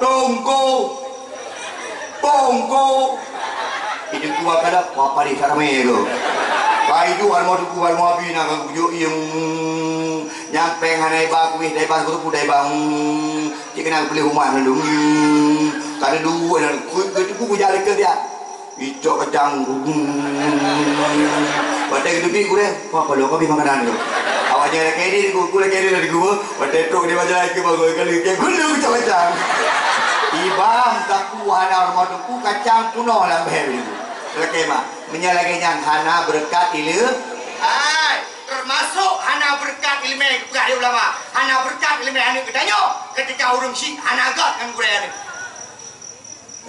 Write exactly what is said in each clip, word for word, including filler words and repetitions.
Tongko. Tongko. Itu kuah kada, wah, paling ramai tu. Kai tu armo tu kuah armo abi nak kujok yang nyampeng hana iba kuih, dai ba kuku, dai ba. Cik kena beli rumah dulu. Kada dua dan kuih tu ku jalan ke dia. Icok kacang. Watèe geuteubiet gurèe, wah, padahai ka habéh makanan tu. Awak nyan lakèe deh, ku, ku lakèe deh laju ku. Watèe trok di bajalan ke baru kali ke gulu icok kacang. Ibang taku hana horeumat teungku, kacang punoh lam bèe tu. Lakèe mak, meunyo lagèe nyan hana beureukat ileume. Hai, teumasok hana beureukat ileume geupeugah lé ulama. Hana beureukat ileume aneuk geutanyoe, keutika ureueng syik hana göt ngon gurèe aneuk.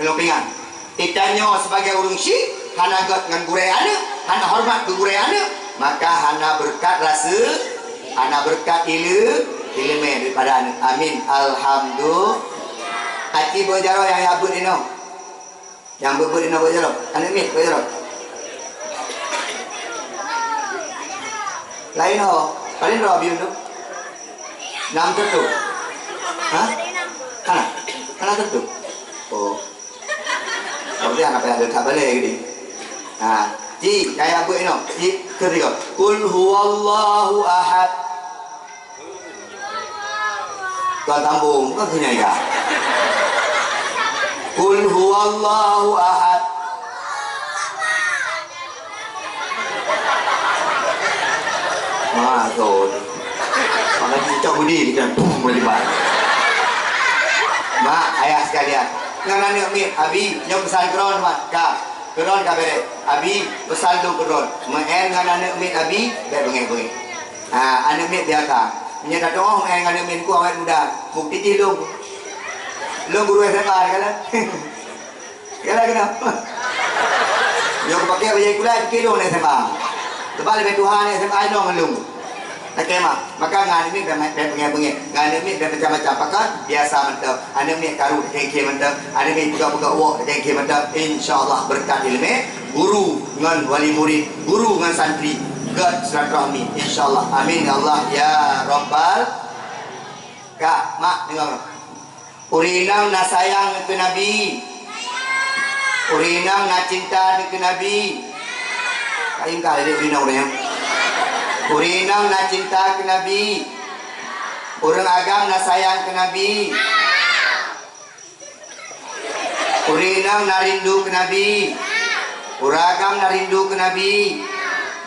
Lôn peuingat, geutanyoe sibagai ureueng syik, hana göt ngon gurèe aneuk, hana horeumat keu gurèe aneuk, maka hana beureukat raseu, hana beureukat ileu-, ileumèe daripada aneuk. Amin. Alhamdulillah. Aci beujaroe nyang, nyang beuet inoe. Nyang beuet-beuet inoe beujaroe. Aneuk miet beujaroe. Laén ho. Paling droe biun tu. Nam teutu. Ha? Hana. Hana teutu. Oh. Tapi anak payah dekat balai gini. Ha. Ji, kaya buat ino. Ji, kerja. Qul huwallahu ahad. Tuan sambung, bukan keunyai kah? Qul huwallahu ahad. Masuk. Maka cicak budi kita pum melibat. Mak, ayah sekalian, ngon aneuk miet, Abi, nyoe peusan keu droen, Mak. Ka, keu droen ka bèrèh. Abi, peusan lôn keu droen. Meu'en ngon aneuk miet Abi, bèk beungèh-beungèh. Ha, aneuk miet biasa. Meunyoe tateu'oh meu'en ngon aneuk miet ku awet muda, bukti jih lôn. Lôn guru S M A kan? Yalah, kenapa? Nyoe kupakai bajèe sikula, pike lôn S M A. Sebab leubeh tuha aneuk S M A inong ngon lôn. Lakèe mak, maka ngon aneuk miet bèk, bèk beungèh-beungèh. Ngon aneuk miet bèk macam-macam pakat, biasa mantong. Aneuk miet karu takengke mantong. Aneuk miet peugah-peugah woe takengke mantong. Insya Allah beureukat ileumèe, guru ngon wali murid, guru ngon santri, göt silaturahmi. Insya Allah. Amin ya Allah ya Rabbal. Ka, mak, deungö. Ureueng inong na sayang keu Nabi? Ureueng inong na cinta keu Nabi? Ka ingkar jadi ureueng inong ureueng nyan. Ureueng inong na cinta keu Nabi? Ureueng agam na sayang keu Nabi? Ureueng inong na rindu keu Nabi? Ureueng agam na rindu keu Nabi?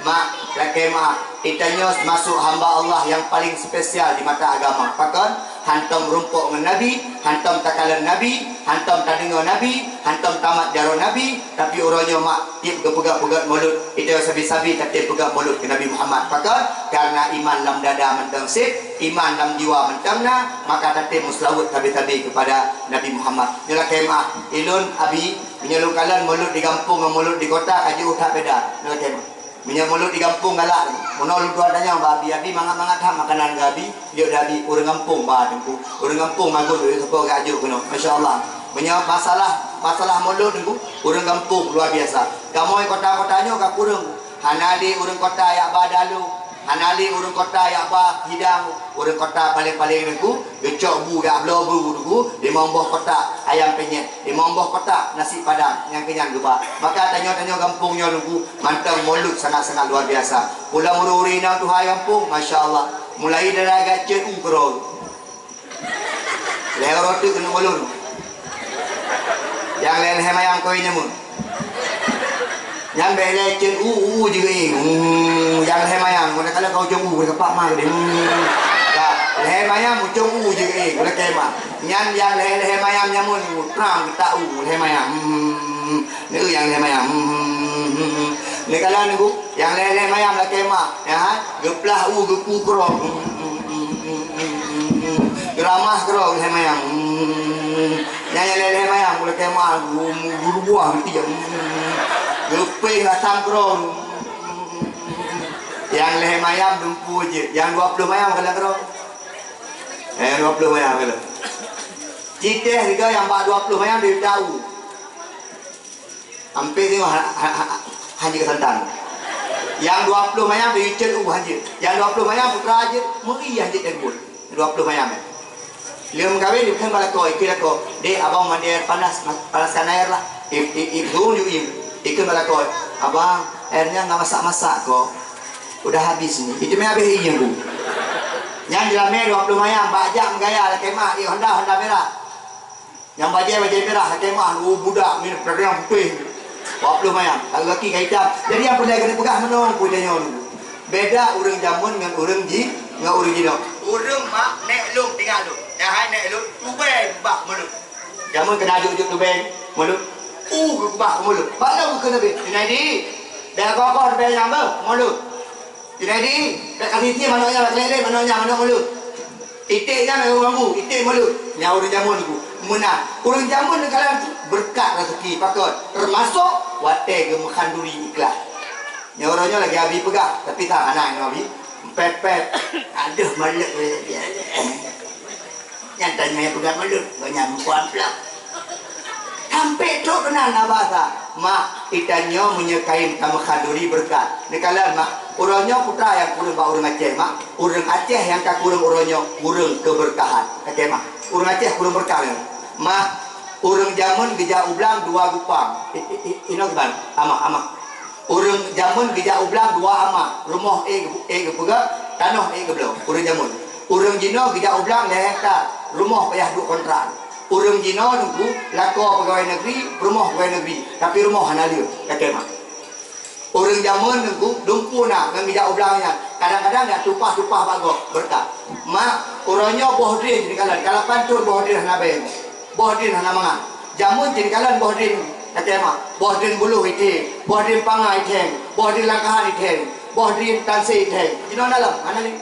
Mak, lakèe mak, geutanyoe teumasok hamba Allah nyang paleng spesial di mata agama. Pakon? Hantom rumpok ngon Nabi, hantom takalon Nabi, hantom tadeungoe Nabi, hantom tamat jaroe Nabi, tapi uroe nyoe mak, tiep geupeugah peugöt mulod, geutanyoe sabe-sabe tatem peugah mulod keu Nabi Muhammad. Pakon? Karena iman lam dada mantong sép, iman lam jiwa mantong na, maka tatem meuseulaweuet sabe-sabe keupada Nabi Muhammad. Nyoe lakèe mak, ilôn Abi, meunyoe lôn kalon mulod di gampông ngon mulod di kota ka jiôh that beda. Nyoe lakèe mak. Meunyoe mulod di gampông galak, meunoe lôn tuan tanyong bak Abi, Abi mangat-mangat that makanan keu Abi, jok di Abi, ureueng gampông ba Teungku. Ureueng gampông magun duek sapo geujok keunoe. Masya Allah. Meunyoe masalah, masalah mulod Teungku, ureueng gampông luar biasa. Kamoe kota-kota nyoe ka kureueng. Hana lé ureueng kota jak ba dalu, hana lé ureueng kota jak ba hidang. Ureueng kota paleng-paleng Teungku, geucok bu jak bloe bu Teungku, limong boh kotak ayam penyet, limong boh kotak nasi padang, nyang keu nyan geuba. Maka tanyoe-tanyoe gampông nyoe Teungku, mantong mulod sangat-sangat luar biasa. Pulang ureueng-ureueng inong tuha gampông, masya Allah. Mulai dari agak ceuet u keudroe. Lhèe uroe teuk keuneuk mulod. Nyang lhèe-lhèe mayam kawin nyan meuh. Nyan bèk lhèe ceuet u, u, u jih geuék. Hmm, nyang lhèe mayam, meunan kalon ka ucông u, ka pak ma geudeh. Hmm. Ka, lhèe mayam ucông u jih geuék, meunan keuh mak. Nyan nyang lhèe-lhèe mayam nyan meuh, trang geutak u, lhèe mayam. Hmm. Neu nyang lhèe mayam. Hmm. Neu kalon Teungku, nyang lhèe-lhèe mayam lakèe mak, ya, geuplah u geupu keudroe. Hmm. Geuramah keudroe lhèe mayam. Hmm. Nyang lhèe-lhèe mayam lakèe mak, geu-, geuruboh geuti. Hmm. Geupéh asam keudroe. Nyang lhèe mayam dumpeue jeuet, nyang dua ploh mayam kalon keudroe. Eh, dua ploh mayam kalon. Cit teh sigoe nyang bak dua ploh mayam di tau. Ampé nyoe ha, ha, ha, hanjeuet santan. Nyang dua ploh mayam di cit u hanjeuet. Nyang dua ploh mayam putra jeuet, meuri hanjeuet dan buet. Dua ploh mayam, eh. Lheueh meukawen, ikheun bak lakoe, ikheun lakoe, "Dek, abang mandi air panas, ma-, panaskan air lah." I, i, i, dum ju im. Ikheun bak lakoe, "Abang, airnya nggak masak-masak kok. Udah habis ini." Itu meuhabéh ie, Bu. Nyan jeulamé dua ploh mayam, bak jak meugaya lakée mah, i Honda, Honda merah. Nyang bajée, bajée mirah, lakée mah, oh, budak, mirah, peureudang putih. Dua ploh mayam, lalu gaki ka itam. Jadi, nyang peureulée keuneuk peugah meunoe, peue tanyoe nyoe. Beda ureuëng jameun ngon ureuëng ji-, ngon ureuëng jinoe. Ureuëng mak, nék lôn tinggai lôn. Nyang hai nék lôn, tubeng bah mulod. Jameun keuneuk jok-jok tubeng mulod. Uh, bah mulod. Bak lôn keuneuk beuh. Jadi, dah kokoh tubeng nyang beuh, mulod. Jadi, bèk kasih iték manok nyan, bak lé-lé manok nyan, manok mulod. Iték nyan ureuëng bambu, iték mulod. Nyan ureuëng jameun nyoe. Meunan. Ureuëng jameun nyoe kalon beureukat raseuki, pakon. Teumasok watée geumeukhanduri iklan. Nyan uroe nyoe lagée Abi peugah, tapi tan hana nyoe Abi. Pet-pet. Aduh, malek. Nyan tanyoe nyang peugah mulod, banyak muka amplop. Sampai trok keunan na bahasa, "Mak, itanyoe meunyoe kayém tameukhanduri beureukat." Neukalon, Mak, uroe nyoe peue nyang kureueng bak ureuëng Aceh, Mak. Ureuëng Aceh nyang ka kureueng uroe nyoe, kureueng keubeureukahan. Oke, Mak. Ureuëng Aceh kureueng beureukat nyoe. Mak, ureuëng jameun geujak u blang dua gupang. I, i, i, inoe kiban? Amah, amah. Ureuëng jameun geujak u blang dua amah, rumoh ék geu-, ék geupeugah, tanoh ék geubloe. Ureuëng jameun. Ureuëng jinoe geujak u blang lhée hektar, rumoh payah duek kontrak. Ureuëng jinoe teungku lakoe pegawai negeri, peurumoh pegawai negeri, tapi rumoh hana lheueh, lakée mah. Ureuëng jameun teungku lumpur na ngon geujak u blang nyan, kadang-kadang jak tumpah-tumpah bak gob, beureukat. Mak, uroe nyoe boh drien jeuet kalon, ka lapan thon boh drien hana bée. Boh drien hana mangat. Jameun jeuet kalon boh drien, lakée mah. Boh drien buloh itheng, boh drien panga itheng, boh drien langkahan itheng, boh drien tansé itheng. Jinoe na lom, hana lé.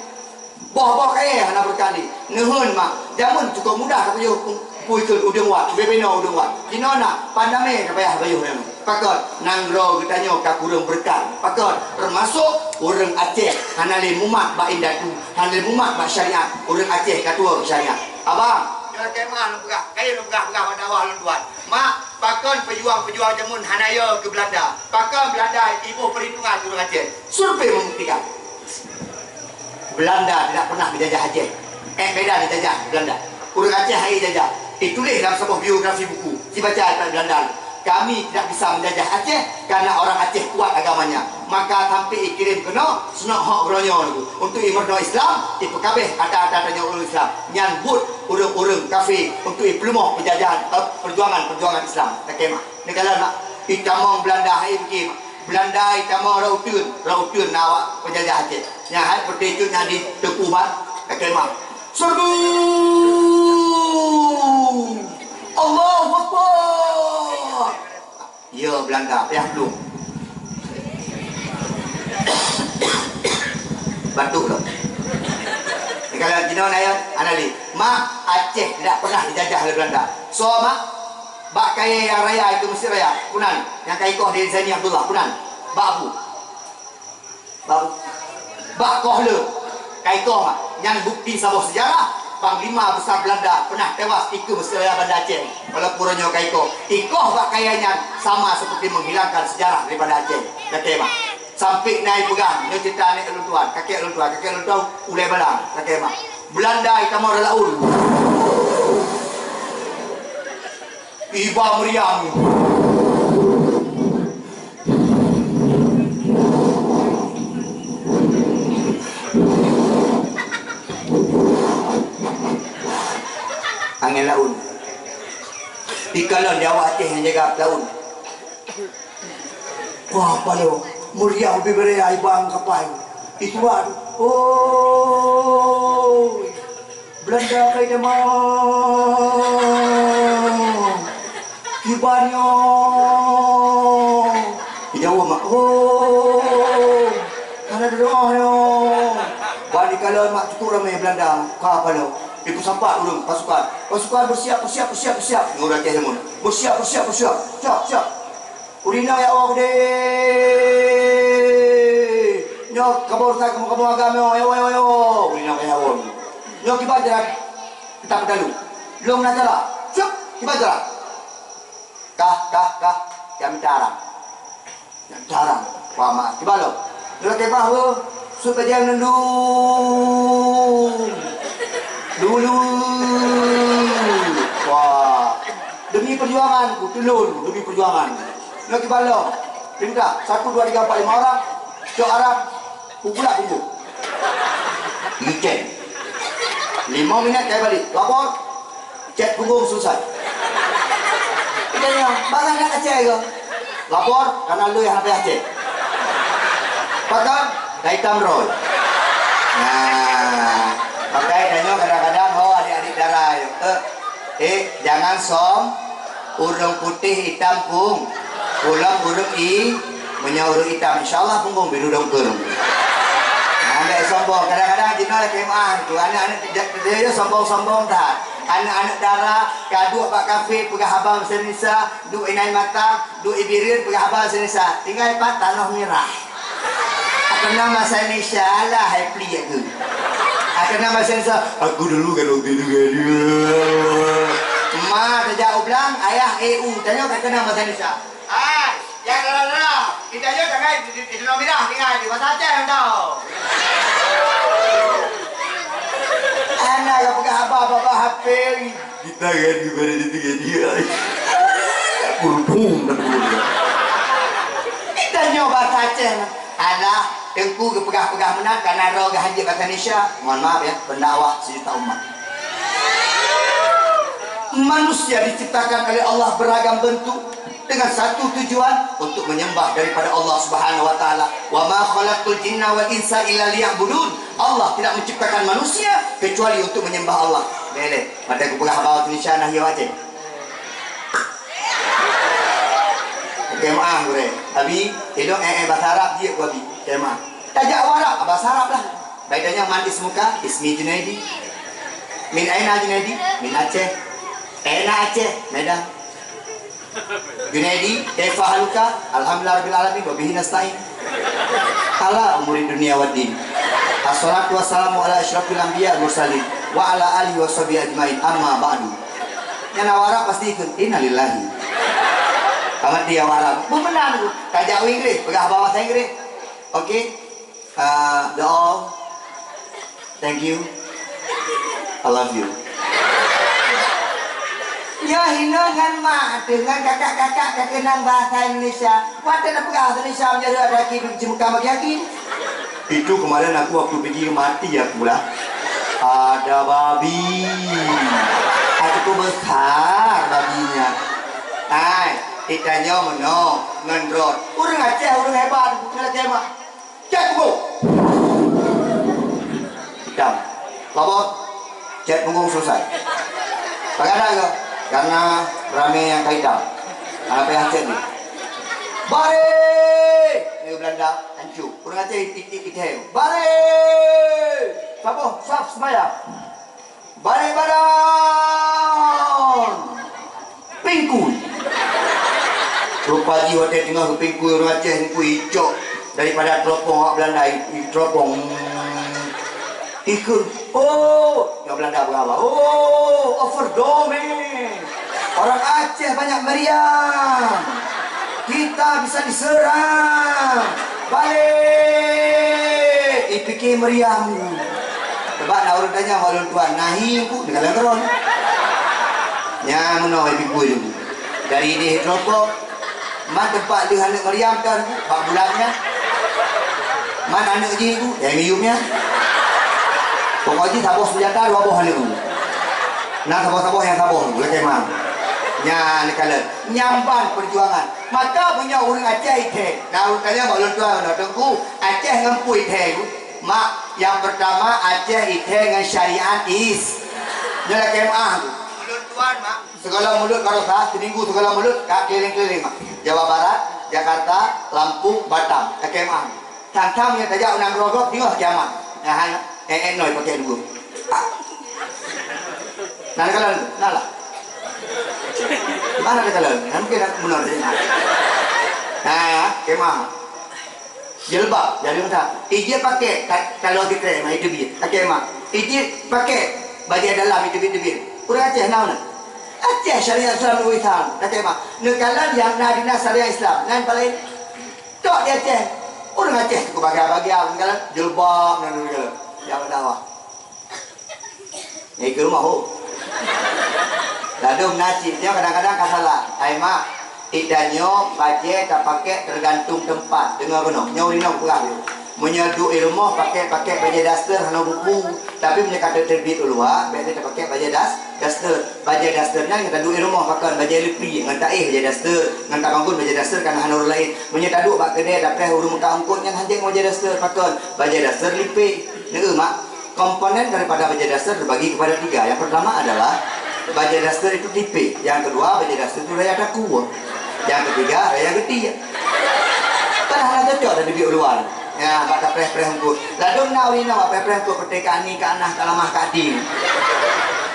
Boh-boh kayée hana beureukat lé. Neuheun, Mak, jameun cukôp mudah tapajoh pu-, pui keu udeueng wat, bubena udeueng wat. Jinoe na, pandamé tapayah pajoh nyan. Pakon, nanggroe geutanyoe ka kureueng beureukat. Pakon, teumasok ureuëng Aceh hana lé mumat bak indatu, hana lé mumat bak syariat. Ureuëng Aceh ka tuwoe keu syariat. Abang, nyoe lakée mah lôn peugah, kayém lôn peugah-peugah bak dakwah lôn tuan. Mak, pakon peujuang-peujuang jameun hana yo keu Beulanda? Pakon Beulanda iboh peurhitungan keu ureuëng Aceh? Survei membuktikan. Beulanda tidak pernah geujajah Aceh. Eh, Medan dijajah Beulanda. Ureuëng Aceh hai jajah. Ituléh dalam saboh biografi buku. Sibaca daripada Beulanda. Kami tidak bisa menjajah Aceh karena orang Aceh kuat agamanya. Maka sampai ikirém keunoe, seunok hok uroe nyoe nyoe. Untuk imeurunoe Islam, ipeukabeh ata-ata tanyoe ureuëng Islam. Nyan buet ureuëng-ureuëng kafé untuk ipeuleumah penjajahan, eh, perjuangan-perjuangan Islam. Lakée mah. Neukalon, Mak. Itamong Beulanda hai pike, Mak. Beulanda itamong rot uteuen, rot uteuen na awak peunjajah Aceh. Nyan hai peuteue cut nyan di Teungku Uban, lakée mah. Serbu! Allahu Akbar! Ya Beulanda, payah plueng. Batuk tu. Kalau jinoe naya, hana lé. Mak, Aceh tidak pernah dijajah oleh Belanda. So, Mak, bak kayée nyang raya itu Mesir Raya, kunan, nyang ka ikoh di Zaini Abdullah, kunan. Bak Abu. Bak Abu. Bak Koh Le. Ka ikoh, Mak. Nyan bukti saboh sejarah, Panglima Besar Belanda pernah tewas di Mesir Raya Banda Aceh. Walaupun uroe nyoe ka ikoh. Ikoh bak kayée nyan sama seperti menghilangkan sejarah daripada Aceh. Kata, Mak. Sampai na ipeugah, nyoe cerita aneuk lôn tuan, kakek lôn tuan, kakek lôn tuan, ulée balang, kakek mak. Belanda itamong rot laôt. Iba meriam. Angén laôt. Ikalon di awak Aceh nyang jaga laôt. Wah, paloe, meriah ubé berée ai bang kapai. Ituan, oh, Belanda kai teuma. Kiban nyoe. Di Jawa mak, oh, hana doa nyoe. Bani kalau mak cukup ramai Belanda, ka paloe. Ipeusampat ureuëng pasukan. Pasukan bersiap, bersiap, bersiap, bersiap. Nyoe ureuëng Aceh jameun. Bersiap, bersiap, bersiap. Siap, siap. Ureuëng inong ya Allah geude. Nyoe kamoe rasa kamoe, kamoe agam nyoe. Ya Allah, ya Allah, ya Allah. Ureuëng inong ya Allah. Nyoe kiban jalan. Kita peudalu. Lôn na jalan. Siap, kiban jalan. Kah, kah, kah. Jam tarang. Jam tarang. Wah, mak. Kiban lom. Nyoe kebah, beuh. Sut bajang nundung. Dulu. Perjuangan ku tulun, demi perjuangan. Nyoe kiban lom. Pinta, satu, dua, tiga, empat, lima orang. Cok Arab, ku bulak punggung. Licen. Lima minit kai balik. Lapor. Cek punggung selesai. Dia tanya, "Bagaimana Aceh ke?" Lapor, karena lu yang sampai Aceh. Pakam, dah hitam roh. Nah, pakai tanya kadang-kadang, oh, adik-adik dara, eh, eh, jangan som, ureuëng putih hitam pung, pulang ureuëng i, meunyoe ureuëng hitam, insya Allah punggung biru dongker. Ambek sombong, kadang-kadang jinoe lagi mah, tu anak-anak dia, dia sombong-sombong dah. Anak-anak dara, ka duek bak kafe peugah haba bahasa Indonesia, duek inai mata, duek ibireuen peugah haba bahasa Indonesia. Tinggai pat tanoh mirah. Aku nama bahasa Indonesia lah, hai pli aku. Aku nama bahasa Indonesia, aku dulu kan waktu itu kan. Ma, tajak ublang, ayah E U, tanya kat kenang bahasa Indonesia. Hai, ya dara-dara, kita je jangan di, di, di Tanoh Mirah tinggal di bahasa Aceh tau. Anak ka peugah haba bak H P. Kita kan gimana di tiga dia. Burung. Kita nyoe bahasa Aceh. Alah, teungku geupeugah-peugah meunan karena roh geuhanjeuet bahasa Indonesia. Mohon maaf ya, pendakwah sejuta umat. Manusia diciptakan oleh Allah beragam bentuk dengan satu tujuan, untuk menyembah daripada Allah Subhanahu wa taala. "Wa ma khalaqtul jinna wal insa illa liya'budun." Allah tidak menciptakan manusia kecuali untuk menyembah Allah. Boleh. Mata kupeugah haba Indonesia nah yo aja. Oke, maaf gurée. Abi, ilok eh, eh bahasa Arab dia ku abi. Oke, maaf. Tajak Arab, bahasa Arab lah. Baik tanya, "Man ismuka?" "Ismi Junaidi." "Min aina Junaidi?" "Min Aceh." "Aina Aceh?" "Medan." "Junaidi, kaifa haluka?" "Alhamdulillah rabbil alamin wa bihi nasta'in ala umuri dunya waddin. Assalatu wassalamu ala asyrafil anbiya wal mursalin wa ala alihi wa sahbihi ajmain, amma ba'du." Nyang awak Arab pasti ikut, "Innalillahi." Amat dia awak Arab. Benar tu. Tajak Inggris, peugah bahasa Inggris. Oke. Uh, the all. Thank you. I love you. Ya, hina ngan mak tu, ngan kakak-kakak ka kenang bahasa Indonesia. Wate na peugah bahasa Indonesia menjadi ada lagi, cuma kamu yakin. Itu kemarin aku waktu pergi mati aku lah. Ada babi. Aku tu besar babinya. Hai, kita nyoe meunoe ngon rot. Ureuëng Aceh ureuëng hebat, bukan lagi hebat. Cek punggung. Hitam. Lapor. Cek punggung selesai. Bagaimana ke? Karena ramai yang kaitam. Anak payah cek ni. Bare! Ni Belanda hancur. Kurang ajar itik-itik kita. Bare! Saboh saf semaya. Balik badan! Pingkui. Rupa jih watée teungoh geupingkui ureuëng Aceh, pingkui icok daripada teropong awak Belanda, i-, i-, teropong. Ikut, oh, yang Belanda berapa? Oh, overdose. Orang Aceh banyak meriam. Kita bisa diserang. Balik. Ipikir meriam. Sebab na ureuëng tanya bak lôn tuan, nahi ku, neukalon keudroe. Nyan meunoe ipikui lôn. Dari idéh teropong, man teumpat lheueh aneuk meriam kan, bak bulan nyan. Man aneuk jih ku, nyang miyueb nyan. Pokok jih saboh senjata dua boh aneuk ku. Na saboh-saboh nyang saboh, lakée man. Nyan neukalon. Nyan ban perjuangan. Maka meunyoe ureuëng Aceh ithée, na ureuëng tanya bak lôn tuan, na teungku, Aceh ngon peue ithée ku? Mak, yang pertama Aceh ithée ngon syariat is. Nyoe lakée meu'ah ku. Ulôn tuan, Mak. Sigohlom mulod baroesa, seminggu sigohlom mulod, ka keliling-keliling, Mak. Jawa Barat, Jakarta, Lampung, Batam. Lakée meu'ah. Sang-sang meunyoe tajak u nanggroe gob, singoh kiamat. Nah, hai, eh, eh, noi pakai dua. Nah, kalau, nah lah. Mana ada kalau? Nah, mungkin nak menor. Nah, kemah. Jilbab, jadi macam. Ijih pakai, ka-, kalau di krema, itu dia. Pakai mak. Ijih pakai, baju dalam, itu dia, itu dia. Urang Aceh, nah, mana? Aceh syariat Islam, Islam. Pakai mak. Nekalan yang na dina syariat Islam. Lain paling. Tok di Aceh. Urang Aceh tu bagai-bagai, urang kata jilbab, nan urang kata. Yang dakwah. Nyai ke rumah, oh. Ladôm na cit nyoe kadang-kadang ka salah. Hai mak, ita nyoe bajée tapakék teugantung teumpat. Deungoe keunoe, nyoe ureueng inong peugah lé. Meunyoe duek i rumoh pakék-pakék bajée daster hana buku, tapi meunyoe ka teubiet u luwa, bék lé tapakék bajée das-, daster. Bajée daster nyan nyang taduek i rumoh pakon, bajée leupie ngon taéh bajée daster, ngon tabangun bajée daster kana hana ureueng laén. Meunyoe taduek bak keudè tapreh ureueng meuka eungkôt nyan hanjeuet ngon bajée daster pakon, bajée daster lipéh. Neu mak. Komponen daripada bajée daster terbagi kepada tiga. Yang pertama adalah bajée daster itu tipéh. Yang kedua, bajée daster itu raya takue. Yang ketiga, raya geuti. Padahal cocok dah dibiet luar. Ya, bak tapreh-preh eungkôt. Ladôm na ureueng inong bak preh-preh eungkôt, peuté ka ani, ka anah, ka lamah, ka adi.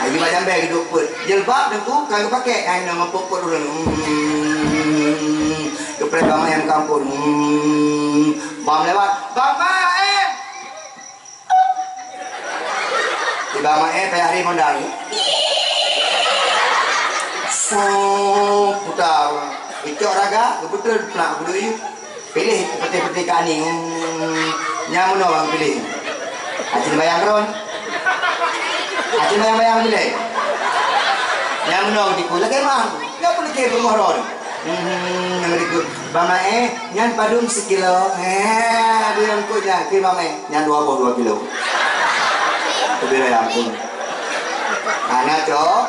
Lagi bak jambai geuduek peuet. Jilbab teungku ka geupakék, ai nyoe ngon peuet-peuet ureueng. Hmm. Geupreh bang ayam kampung. Hmm. Bang lewat. Bang Maén! Tiba Maé payah ri mondang. Song putar. Geucok raga, geupeutreun peunak geuduek yue. Piléh peuté-peuté kani. Hmm, nyan meunoe bang piléh. Acil bayang ron. Acil bayang-bayang piléh. Nyan meunoe tiku lagèe mang. Nyan pun lagèe beungoh ron. Hmm, nyang berikut. Bang Maé, nyan padum sikilo. He, ada yang kut nyan. Oke, Bang Maé. Nyan dua boh dua kilo. Tapi ya ampun. Mana, Cok?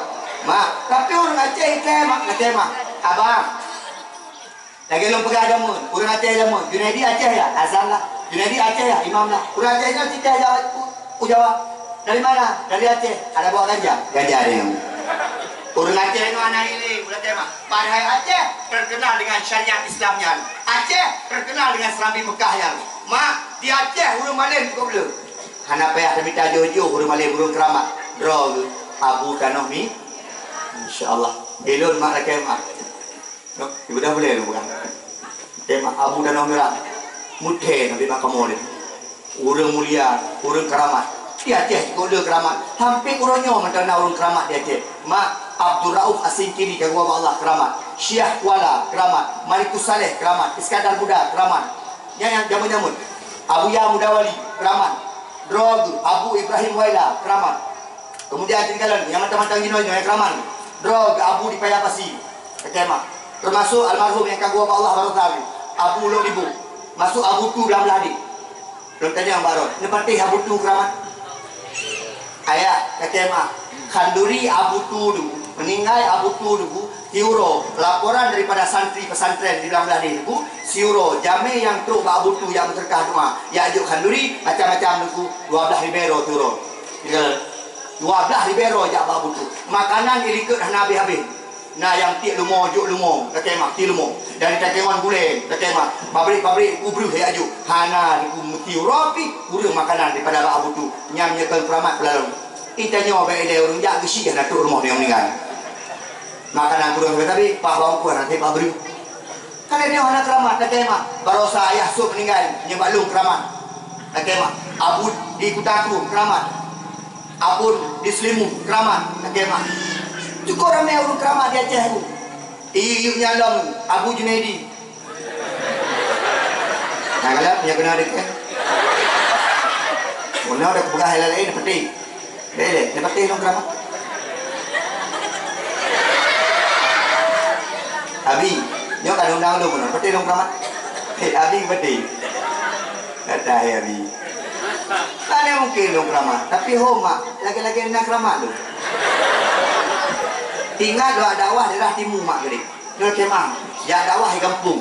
Mak, tapi ureueng Aceh ikai, Mak, Aceh, Mak. Abang. Lagèe lôn peugah jameun, ureueng Aceh jameun. Junaidi Aceh ya? Azan lah. Junaidi Aceh ya? Imam lah. Ureueng Aceh nyoe cit ya? U Jawa. Dari mana? Dari Aceh. Ada bawa ganja? Ganja ada yang. Ureueng Aceh nyoe hana ilée, ureueng Aceh mah. Padahai Aceh terkenal dengan syariat Islam nyan. Aceh terkenal dengan Serambi Mekah nyan. Mak, di Aceh ureueng malém cukôp le. Hana payah tamita joh-joh ureueng malém, ureueng keuramat. Droe geuh, Abu Tanoh Mi. Insya Allah. Ilôn mak lakèe mak. Noh, ibadah boleh tu pegang. Tema Abu Danau Merah. Meuthèe Nabi Makamul. Ureueng mulia, ureueng keuramat. Di Aceh cukôp le keuramat. Hampir uroe nyoe mantong na ureueng keuramat di Aceh. Mak Abdul Rauf Asingkiri, kagum bak Allah, keuramat. Syiah Kuala, keuramat. Malikus Saleh, keuramat. Iskandar Muda, keuramat. Nyan nyang jameun-jameun. Abuya Mudawali, keuramat. Droe geuh, Abu Ibrahim Waila, keuramat. Kemudian tinggalan nyang mantong-mantong jinoe nyoe keuramat. Droe geuh Abu di Paya Pasi, Kacai Mak. Termasuk almarhum nyang ka geuwoe bak Allah baroesa, Abu Lok Libuk. Masuk Abu Tu Blang Blah Dek. Lôn tanyong baroe, neupatéh Abu Tu keuramat? Ayah, Kacai Mak. Khanduri Abu Tu dulu, meninggai Abu Tu dulu, siuroe, laporan daripada santri pesantren di Blang Blah Dek dulu, siuroe, jamé nyang trok bak Abu Tu jak meuseudeukah doa, jak jok khanduri, macam-macam dulu, dua blah ribèe droe siuroe. Dua blah ribèe droe jak bak Abu Tu. Makanan ilikot hana habéh-habéh. Na nyang tiek leumo, jok leumo, Kacai Mak, tiek leumo. Dan Kacai Mak gulèe, Kacai Mak. Pabrik-pabrik ubreuh jak jok. Hana dikeu meuti uroe pih ureueng makanan daripada bak Abu Tu. Nyan meunyoe kon keuramat peulalu. Ita nyoe bèk ilèe ureueng jak geusyik hana trok rumoh nyang meuninggai. Makanan kureueng sabe-sabe, paih bawang kuah hana trok bak breueh. Ka lheueh nyoe hana keuramat, Kacai Mak. Baroesa ayah sôk meuninggai, nyoe bak lôn keuramat. Kacai Mak. Abon di Kuta Krueng keuramat. Abon di Seulimeum keuramat, Kacai Mak. Cukôp ramé ureueng keuramat di Aceh tu. Iyue-iyue nyan lom, Abu Junaidi. Nah, kalheuh nyoe keunoe dikeue. Meunoe dak peugah hal laén, neupatéh. Deh, deh, neupatéh lôn keuramat. Abi, nyoe ka undang lôn meunoe, neupatéh lôn keuramat. Hei, Abi patéh. Kata hai Abi. Hana mungken lôn keuramat, tapi ho mak, lagèe-lagèe na keuramat lôn. Ingat lôn dakwah daerah timu mak keudéh. Nyoe kemah, jak dakwah di gampông.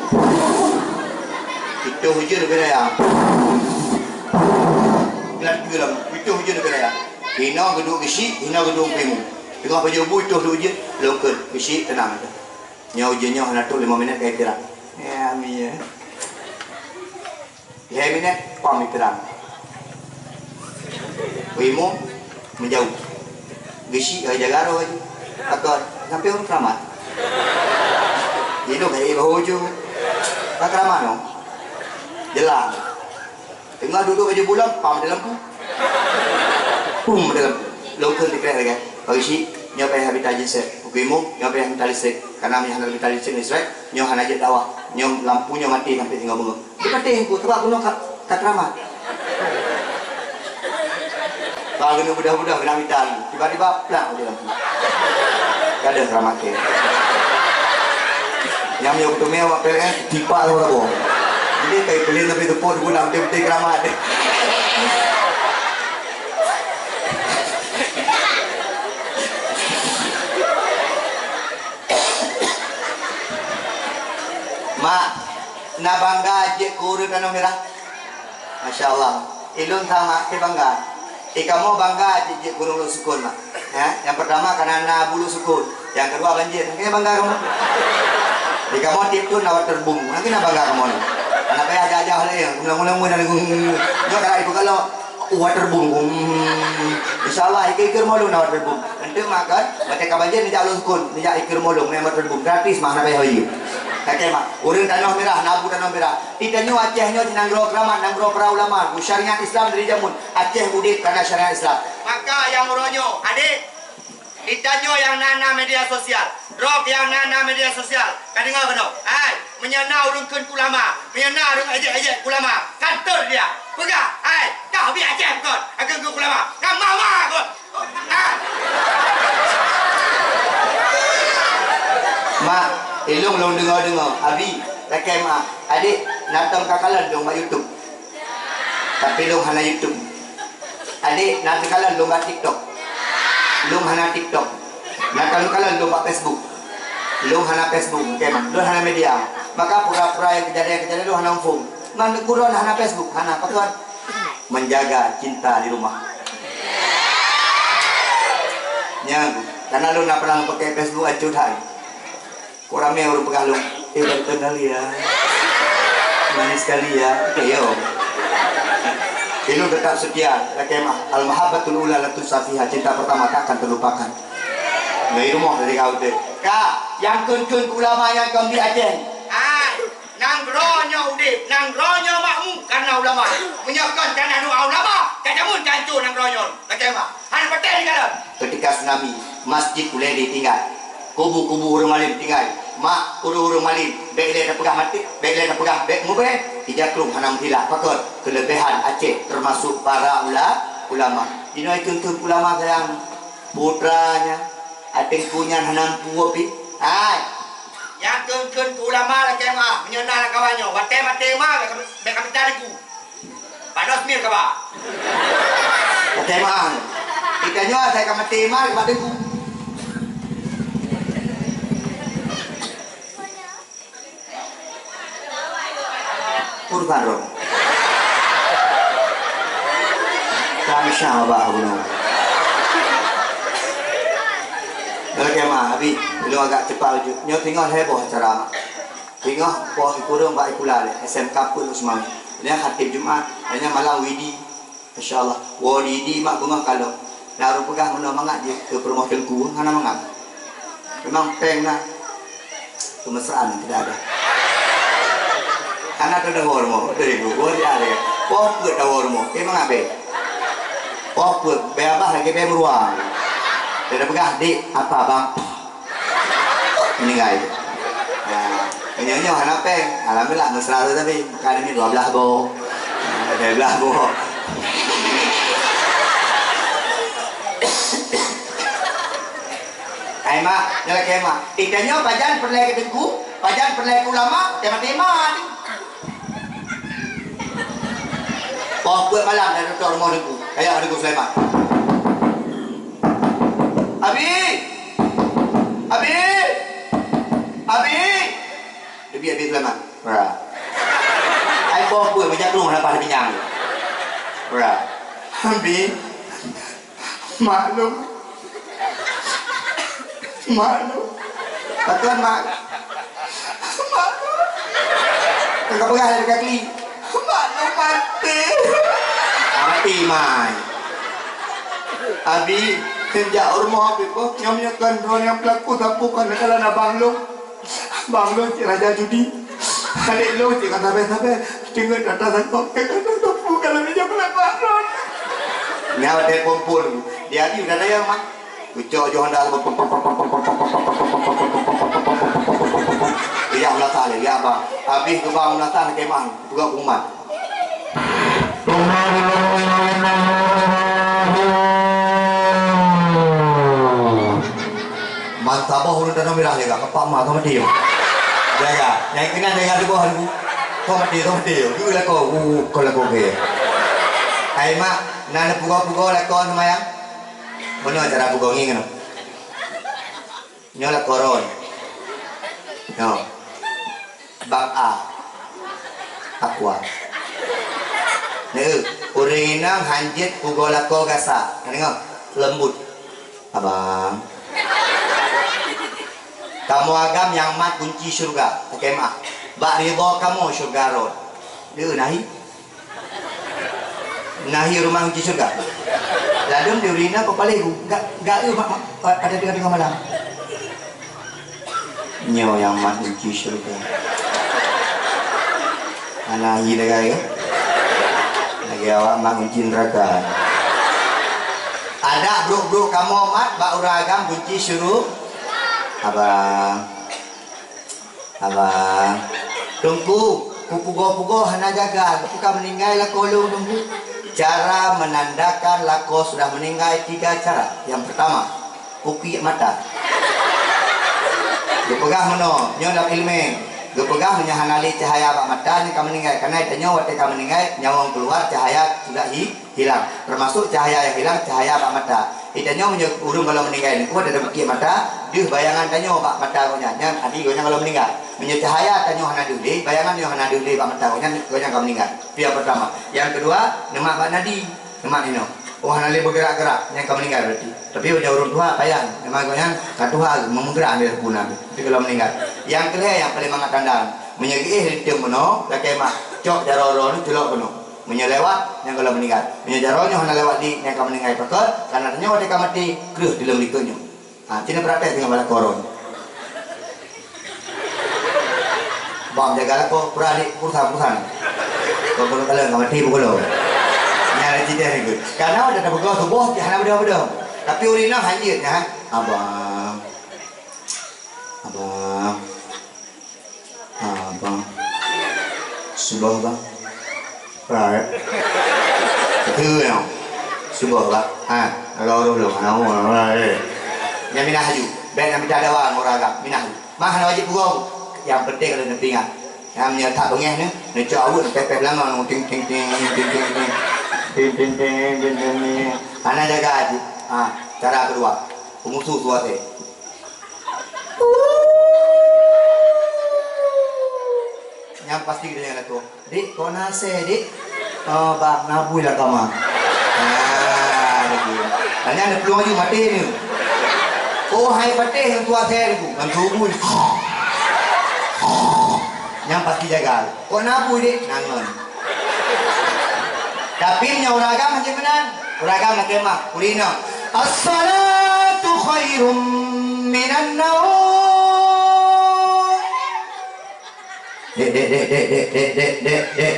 Pitoh ujeuen leubeh raya. Geulaku lom, pitoh ujeuen leubeh raya. Hinoe geuduek geusyik, hinoe geuduek pimu. Teungoh pajoh bu, pitoh ujeuen, lôn kheun, geusyik teunang. Nyoe ujeuen nyoe hana trok limong minèt ka iteurang. Ya, amin ya. Lhèe minèt, pam iteurang. Imum meujaweueb. Geusyik ka jaga roh laju. Pakon, sampoe ureueng keuramat. Jinoe ka jadi bahôju. Ka keuramat nyoe. Jeulaih. Teungoh duek-duek baju buleuen, pam di lampu. Pum di lampu. Lôn kheun tikrek lagèe. Pak Geusyik, nyoe payah mita genset. Pak Imum, nyoe payah mita listrik. Karena meunyoe hana mita genset, listrik, nyoe hana jeuet dakwah. Nyoe lampu nyoe maté sampoe singoh beungoh. Dipatéh Teungku, sabab bunoe ka, ka keuramat. Bah keuneuk beudoh-beudoh keuneuk mita lagi. Tiba-tiba, plak, mati lampu. Ka deuh keramat kèe. Nyang meunyoe kuteumé awak P L S, tipak lom rabo. Jadi, kai peulén tapi teupot guna beutôi-beutôi keramat. Mak, na bangga jeuet keu ureueng tanoh mirah? Masya Allah. Ilôn sama, keu bangga. Eh, kamoe bangga jeuet, jeuet keu ureueng Lhoksukon, mak. Ya, nyang pertama karena na Abu Lhoksukon. Nyang kedua banjir. Makanya bangga kamoe. Eh, kamoe tiep thôn na waterboom. Makanya bangga kamoe. Aneuk payah ajah-ajah lé. Ulang-ulang, ulang-ulang. Nyoe ka ibu kalau waterboom. Insya Allah, ikeu-ikeu rumoh lôn na waterboom. Enteuk mak kan, watèe ka banjir neujak Lhoksukon, neujak ikeu rumoh lôn, ngon waterboom. Gratis mak, hana payah bayeue. Kakèe mak, ureueng tanoh mirah, na Abu Tanoh Mirah. Di tanyoe Aceh nyoe di nanggroe keuramat, nanggroe para ulama, syariat Islam dari jameun. Aceh udép karena syariat Islam. Maka nyang uroe nyoe, adék, di tanyoe nyang na, na media sosial, droe nyang na, na media sosial, ka deungö keunoe. Hai, meunyoe na ureueng kheun keu ulama, meunyoe na ureueng ejek-ejek keu ulama, kantor dia. Peugah, hai, kah ubit Aceh kon, akan keu ulama. Ka mama kon. Mak, ilôn lôn deungö-deungö, Abi, lakèe mak, adék, na tom ka kalon lôn bak YouTube. Tapi lôn hana YouTube. Adék, na teukalon lôn bak TikTok. Lôn hana TikTok. Na tom kalon lôn bak Facebook. Lôn hana Facebook, lakèe mak. Lôn hana media. Maka pura-pura nyang keujadian-keujadian lôn hana muphom. Man lôn kudon hana Facebook, hana. Pakon? Menjaga cinta di rumah. Nyan, karena lôn na pernah pakai Facebook, acut hai. Kok ramé ureueng peugah lôn, "Eh, ganteng kali ya. Manis kali ya." Oke, yo. Ilôn tetap setia, lakèe mak. Al-mahabbatul ula la tunsa fiha, cinta pertama tak akan terlupakan. Dari rumah dari kau tu. Kak, nyang kheun-kheun ulama nyang kon di Aceh. Hai. Nanggroe nyoe udép, nanggroe nyoe makmu karena ulama. Meunyoe kon karena doa ulama, ka jameun ka ancô nanggroe nyoe. Lakèe mak, hana patéh di dalam. Ketika tsunami, masjid ulèe ditinggai. Kubu-kubu ureueng malém tinggai. Mak, ureueng-ureueng malém, bèk lé tapeugah maté, bèk lé tapeugah bèk mubèe. Ija krueng hana meuhila. Pakon? Kelebihan Aceh, termasuk para ula-, ulama. Jinoe kheun-kheun ulama sayang. Putranya, ateungku nyan hana mampu pih. Hai. Nyang kheun-kheun keu ulama lakèe mak, meunyoe na lam kawan nyoe, watèe maté ma, bèk ka mita teungku. Panos mir kaba. Lakèe mak. Kita nyoe asai ka maté ma, kaba teungku. Urusan roh. Kami sama bah bunuh. Oke mah, habis. Lu agak cepat laju. Nyoe tinggal heboh acara. Tinggal poh kurung bak ikula deh. S M K pun semang. Ini khatib Jumat. Hanya malam widi. Masya Allah, woe di, di mak beungoh kalon. Lam rumoh peugah meunoe mangat jih keu peurumoh teungku, hana mangat. Memang péng na. Kemesraan tidak ada. Hana teudeungoe rumoh, dari ibu, woe di ada. Poh peuet tawoe rumoh, memang abéh. Poh peuet, bèe abah lagèe bèe meuruang. Dia peugah, "Dik, apa bang?" Meninggai. Ha, nyoe-nyoe hana péng. Alhamdulillah, mesra tu tapi. Maka ada ni dua belas boh. Ha, dua belas boh. Hai mak, nyoe lakèe mak. Eh, tanyoe pajan peureulèe keu teungku, pajan peureulèe keu ulama, tema-tema ni. Poh peuet malam dah tutup rumoh teungku. Kayak Teungku Sulaiman. Abi! Abi! Abi! Abi, Abi Sulaiman. Bra. Ai poh peuet meujak rumoh lepas binyang. Bra. Abi. Maklum. Maklum. Betul, Mak. Maklum. Tengah peugah dari kaki. Maklum mati. Mati, Mai. Abi, sejak rumah Abi, boh, nyam nyekan dua yang pelaku sapu kan dalam abang lu. Bang lôn cit raja judi. Adék lôn cit ka sabe-sabe. Teungeut ata sangkop, ka sapu ka lôn jam leupah lôn. Nyan watèe kumpul. Di Abi udah dayang, Mak. Kucok jo honda. Riah meunasah lé, riah bang. Abéh keu bang meunasah kemah. Peugah pengumuman. Mantap. Tanah merah jaga, kepak mak kau mati. Jaga, nyang kena jaga di bawah tu. Kau mati, kau mati. Dulu lakoe, uh, kau lakoe ke. Hai mak, na pugoe-pugoe lakoe seumayang. Mana cara pugoe ngi kena? Nyoe lakoe ron. Nyoe. Bang A. Aqua. Neu, ureueng inong hanjeuet pugoe lakoe gasa. Ka deungoe? Lembut. Abang. Kamoe agam nyang mat kunci syeuruga. Lakèe meu'ah. Bak ridha kamoe syeuruga rhot. Deuh nahi. Nahi rumoh kunci syeuruga. Ladôm di ureueng inong peupaléh gu. Gak, gak eu mak, mak, pada teungoh-teungoh malam. Nyoe nyang mat kunci syeuruga. Hana hi lagèe, lagèe awak mat kunci neuraka. Adak brôk-brôk kamoe mat bak ureueng agam kunci syeuruga. Abang. Abang. Teungku, kupugoe-pugoe hana jaga, keupeue ka meuninggai lakoe lôn, Teungku? Cara menandakan lakoe sudah meninggai tiga cara. Yang pertama, kupiek mata. Geupeugah meunoe, nyoe lam ileumèe. Geupeugah meunyoe hana lé cahya bak mata, nyan ka meuninggai. Karena tanyoe watèe ka meuninggai, nyawöng keuluar, cahya sudah hi-, hilang. Termasuk cahya nyang hilang, cahya bak mata. Di tanyoe meunyoe ureueng gohlom meuninggai nyoe, watèe tapeukiek mata, deuh bayangan tanyoe bak mata gobnyan, nyan arti gobnyan gohlom meuninggai. Meunyoe cahya tanyoe hana deuh lé, bayangan nyoe hana deuh lé bak mata gobnyan, gobnyan ka meuninggai. Itu yang pertama. Yang kedua, neumat bak nadi. Neumat inoe. Oh, hana lé beugerak-gerak, nyan ka meuninggai berarti. Tapi meunyoe ureueng tuha, payah. Memang gobnyan ka tuha, meumeugerak lé puna. Itu gohlom meuninggai. Yang kelhèe, nyang paleng mangat tanda. Meunyoe geuéh riteuem meunoe, lakèe meu'ah, cok jaroe droeneuh, culok keunoe. Meunyoe lewat, nyan gohlom meuninggai. Meunyoe jaroe nyoe hana lewat di, nyan ka meuninggai. Pakon? Karena tanyoe watèe ka maté, kreueh di lôn likôt nyoe. Ha, ci neupraktek teungoh bak lakoe ron. Bang jaga lakoe, peurah di urusan-urusan. Kau keuneuk kalon ka maté pukul lôn. Nyan ada cerita ni ke. Karena watèe tapeugoe suboh, hana beudôh-beudôh. Tapi ureueng inong hanjeuet nyan. Abang. Abang. Ah, bang. Suboh, bang. Right. Betul, ya. Suboh, bang. Ha, kalau orang belum, ha, orang, eh. Nyan minah laju. Bèk na mita dawa ngon ureueng agam. Minah laju. Mah, hana wajéb pugoe. Nyang penting ka lheueh neupeuingat. Nyang meunyoe that beungèh nyoe, neucok aweuet, pèh-pèh beulangong, ting, ting, ting. Hana jaga jih. Ha, cara keudua. Peumusoh su asèe. Nyan pasti geutanyoe lakoe, "Dek, kon na asèe, Dek?" "Oh, bang, na bui lam kama." Ah, beutôi. Nyan neuplueng laju maté nyoe. Oh, hai patéh nyang su asèe nyoe, ngon su bui. Nyan pasti jaga. "Kon na bui, Dek?" "Na ngon." Tapi meunyoe ureueng agam hana meunan, ureueng agam lakèe meu'ah, ureueng inong, "As-salatu khairum minan naum." Dek, dek, dek, dek, dek, dek, dek, dek.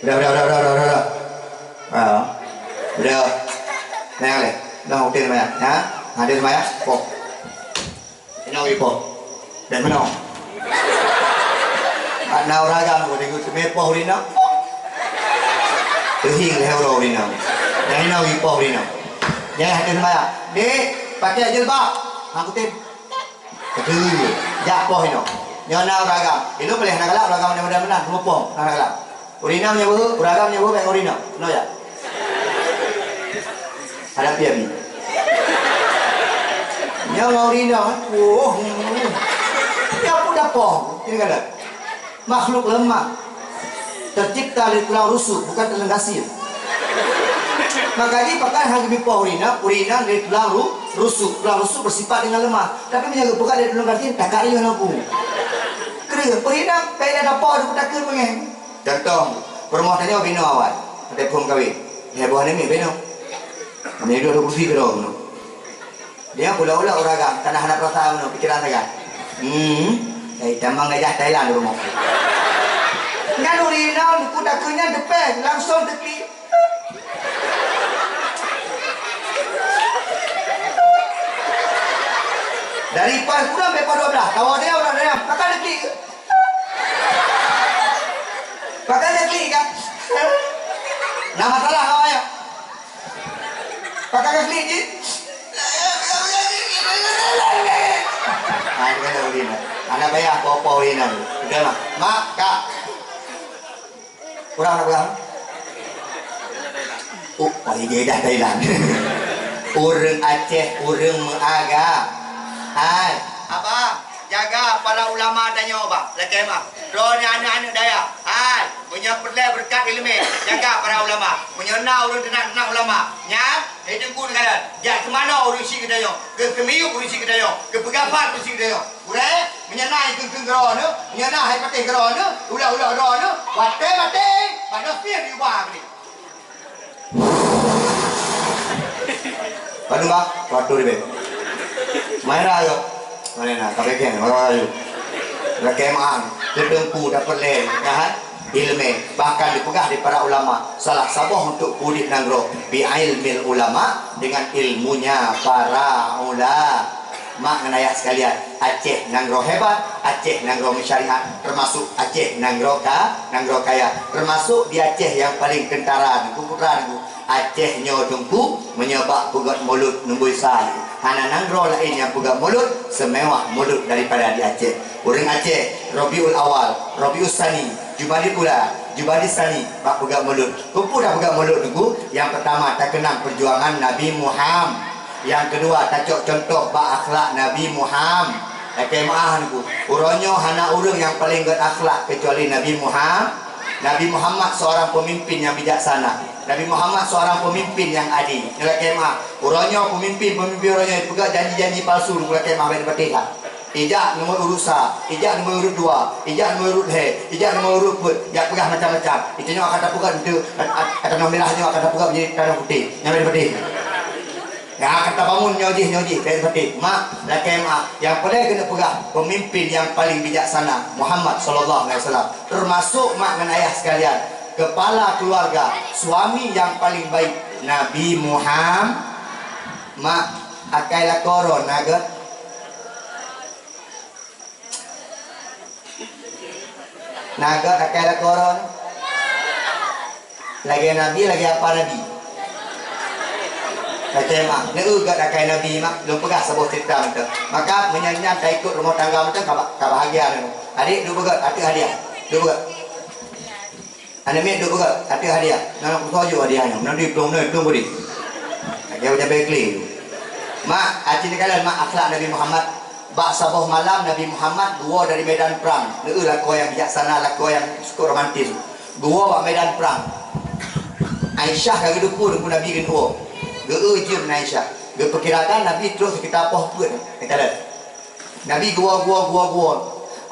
Udah, udah, udah, udah, udah, udah, udah. Ah. Udah. Nah, leh. Nah, udah semayang. Ya? Ada semayang? Poh. Inoe ipoh. Dan meunoe. Bak na ureueng agam, ku tengok teumé poh ureueng inong. Teuhieng lé uroe ureueng inong. Dan inoe ipoh ureueng inong. Nyan hana seumbahyang. "Dek, pakai jilbab." Hang kutem. Beutôi. Jak poh inoe. Nyoe na ureueng agam. Ilôn paléh hana galak ureueng agam, mudah-mudahan meunan. Rumoh poh, hana galak. Ureueng inong nyoe beuhe, ureueng agam nyoe beuhe, bèk ureueng inong. Keunoe jak. Hadapi Abi. Nyoe ngon ureueng inong, eh. Woh, hmm. Nyoe pun dapoh. Ini kata. Makhluk lemah. Tercipta dari tulang rusuk, bukan tulang gasing. Maka jih pakon hana geubipoh ureueng inong, ureueng inong dari tulang ru-, rusuk. Tulang rusuk bersifat dengan lemah. Tapi meunyoe geupeugah dari tulang gasing, takariuh lampu. Kriuh, ureueng inong, bèk dapoh, ada peutakeuet beungèh. Contoh, peurumoh tanyoe binoe awai, watèe phôn kawén. Lhèe boh aneuk miet binoe. Kami dua kursi keudroe bunoe. Dia pula-pula ureueng agam, kana hana peurasaan bunoe, pikeran sagai. Hmm, eh, tamong gajah Thailand di rumoh. Nyan ureueng inong, ku takeuh nyan depan, langsung teuki. Dari pas kurang sampai pas dua belas, kawan dia orang dalam, takkan teuki. Pakai kaki kan? Nah, masalah awak ya. Pakai kaki je. Payah po-po inan. Udah mah. Mak, Kak. Kurang apa? Oh, oh, ini dah Thailand. Ureueng Aceh, ureueng meuagam. Hai, abang, jaga para ulama tanyoe, bang. Lakèe mah. Droeneuh aneuk-aneuk dayah. Hai, meunyoe peureulèe beureukat ileumèe, jaga para ulama. Meunyoe na ureueng teunak-teunak ulama, nyan, hai Teungku Nanggalan, jak teumanoe ureueng syiek geutanyoe, geukeumiyueb ureueng syiek geutanyoe, geupeugafar ureueng syiek geutanyoe. Gurèe, meunyoe na nyang kheun-kheun keudroe neuh, meunyoe na hai patéh keudroe neuh, ulok-ulok keudroe neuh, watèe maté, bak dofier diubah keudéh. Padum bak, waktu ribèe. Maira yo. Mana na, ka bèkeng, mara yo. Lakèe meu'ah, keu teungku dapeureulèe, nyan, ileumèe. Bahkan dipeugah di para ulama, salah saboh untuk udép nanggroe, bi ilmil ulama, dengan ilmunya para ulama. Mak ngon ayah sekalian, Aceh nanggroe hebat, Aceh nanggroe meusyariat, teumasuk Aceh nanggroe ka, nanggroe kaya, teumasuk di Aceh nyang paleng kentara, Teungku Putra, Teungku. Aceh nyoe Teungku, meunyoe bak peugöt mulod neumbôi sa, hana nanggroe laén nyang peugöt mulod seumewah mulod daripada di Aceh. Ureueng Aceh, Rabiul Awal, Rabius Sani, Jumadil Ula, Jumadis Sani, bak peugöt mulod. Keupeue tapeugöt mulod, Teungku? Nyang peutama, takeunang peujuangan Nabi Muham. Nyang keudua, tacok cuntoh bak akhlak Nabi Muham. Lakèe meu'ah, Teungku. Uroe nyoe hana ureueng nyang paleng göt akhlak keucuali Nabi Muham. Nabi Muhammad seorang pemimpin yang bijaksana. Nabi Muhammad seorang pemimpin yang adil. Lakèe meu'ah. Uroe nyoe pemimpin-pemimpin uroe nyoe peugöt janji-janji palsu, Teungku, lakèe meu'ah, bèk neupatéh that. Ijak nomor urut sa, ijak nomor urut dua, ijak nomor urut lhèe, ijak nomor urut peuet, jak peugah macam-macam. Itu nyoe akan tapeugöt, itu, at-, at-, tanoh mirah nyoe akan tapeugöt menjadi tanoh putéh. Nyan bèk neupatéh. Ya, akan tabangun nyoe jih, nyoe jih, bèk neupatéh. Mak, lakèe meu'ah. Nyang peureulèe keuneuk peugah, pemimpin yang paling bijaksana, Muhammad sallallahu alaihi wasallam. Termasuk mak ngon ayah sekalian, kepala keluarga, suami yang paling baik, Nabi Muhammad. Mak, akai lakoe droeneuh na göt? Na göt akai lakoe droeneuh? Lagèe Nabi, lagèe apa Nabi? Lagèe mak, neu göt akai Nabi mak, lôn peugah saboh cerita mantong. Maka meunyan-nyan taikot rumoh tangga mantong ka ba-, ka bahagia neu. Adik, duek beugöt, ateueh hadiah. Duek beugöt. Aneuk miet duek beugöt, ateueh hadiah. Nang kusoe ju hadiah nyoe, nang di plueng, nang plueng budi. Lagèe ucapan kli. Mak, aci neukalon mak akhlak Nabi Muhammad. Bak saboh malam Nabi Muhammad geuwoe dari medan prang. Neu lakoe nyang bijaksana, lakoe nyang sukot romantis. Geuwoe bak medan prang. Aisyah ka geudukung Teungku Nabi keuneuk woe. Geu-eu jeuem Aisyah. Geupeukirakan Nabi trok seukita poh peuet. Neukalon. Nabi geuwoe, geuwoe, geuwoe, geuwoe.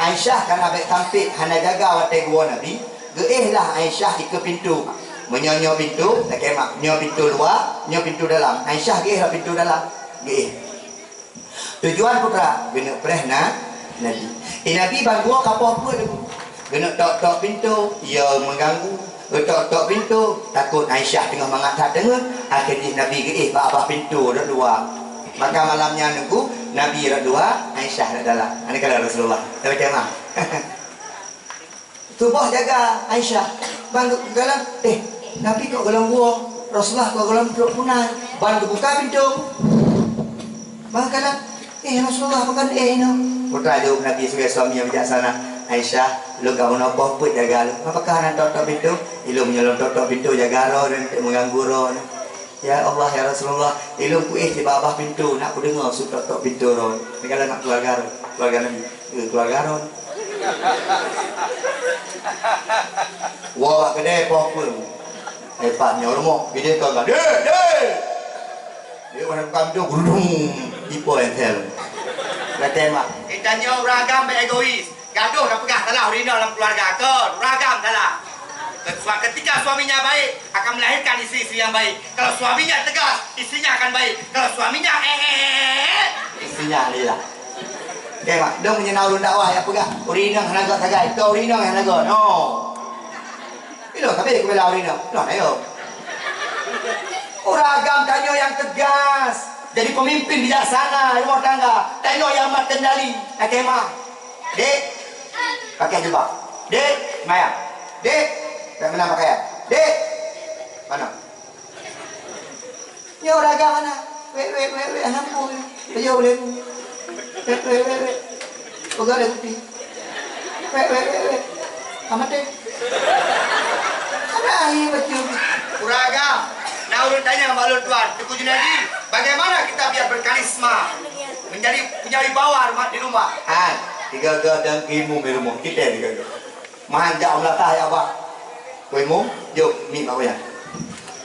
Aisyah ka na bèk sampék hana jaga watèe geuwoe Nabi. Geuéh lah Aisyah ikeue pintoe. Meunyoe nyoe pintoe, lakèe mak, nyoe pintoe luwa, nyoe pintoe dalam. Aisyah geuéh lah pintoe dalam. Geuéh. Tujuan peue? Keuneuk preh na Nabi. Eh, Nabi ban geuwoe ka poh peuet Teungku. Keuneuk tok-tok pintoe, ya meuganggu. Tok-tok pintoe, takot Aisyah teungoh mangat that deungon. Akhé jih Nabi geuéh bak babah pintoe rot dua. Maka malam nyan Teungku, Nabi rot dua, Aisyah rot dalam. Aneuk kala Rasulullah. Dalam kemah. Tuboh jaga Aisyah. Ban geukalon, eh, Nabi kok golom geuwoe, Rasulullah kok golom trok peunan. Ban geubuka pintoe. Ban geukalon, eh, Rasulullah, pakon eh inoe? Peue jaweueb Nabi sebagai suami nyang bijaksana, "Aisyah, lôn ka meunoe poh peuet jaga lôn. Apakah hana tok-tok pintoe? Ilôn meunyoe lôn tok-tok pintoe jaga droe, lôn meuganggu droe." "Ya Allah, ya Rasulullah, ilôn kuéh di babah pintoe, nak kudeungoe su tok-tok pintoe droe." Nyan ka lheueh nak keuluwarga droe, keuluwarga Nabi. Eh, keuluwarga droe. Woe bak keudè poh peuet. Hebat nyoe rumoh, bidé ka, "Dek, dek!" Dia orang bukan pintoe, gurudung. Ipo yang tel. Kata mak. Kita nyoe ureueng agam beu egois. Gadoh tapeugah salah ureueng inong lam keuluwarga. Kon, ureueng agam salah. Ketua-, ketika suaminya baik, akan melahirkan istri-istri yang baik. Kalau suaminya tegas, istrinya akan baik. Kalau suaminya eh, eh, eh, eh, eh, istrinya lila. Oke, Mak. Dong meunyoe na ureueng dakwah nyang peugah, ureueng inong hana göt sagai. Keu ureueng inong hana göt. No. Ilôn sabe kubela ureueng inong. Noh, ayo. Ureueng agam tanyoe nyang tegas. Jadi pemimpin bijaksana rumah tangga. Tanyoe nyang mat kendali. Oke, Mak. Dek, pakai jubah. Dek, maya. Dek, tak menang pakaian. Dek, mana? Nyoe raga mana? Wek, wek, wek, wek, aneuk muda. Ayo, boleh. Wek, wek, wek, wek. Peugah lé kupi. Wek, wek, wek, wek. Ka maté. Ada ahi bacut. Ureueng agam, na ureueng tanyong bak lôn tuan, Teungku Junaidi, bagaimana kita biar berkarisma, menjadi punya wibawa rumah, di rumah? Hai, tiga-tiga dan ilmu di rumah kita tiga-tiga. Mahan jak meulatah ya, Abah. Wei mu, jok mi mak wayang.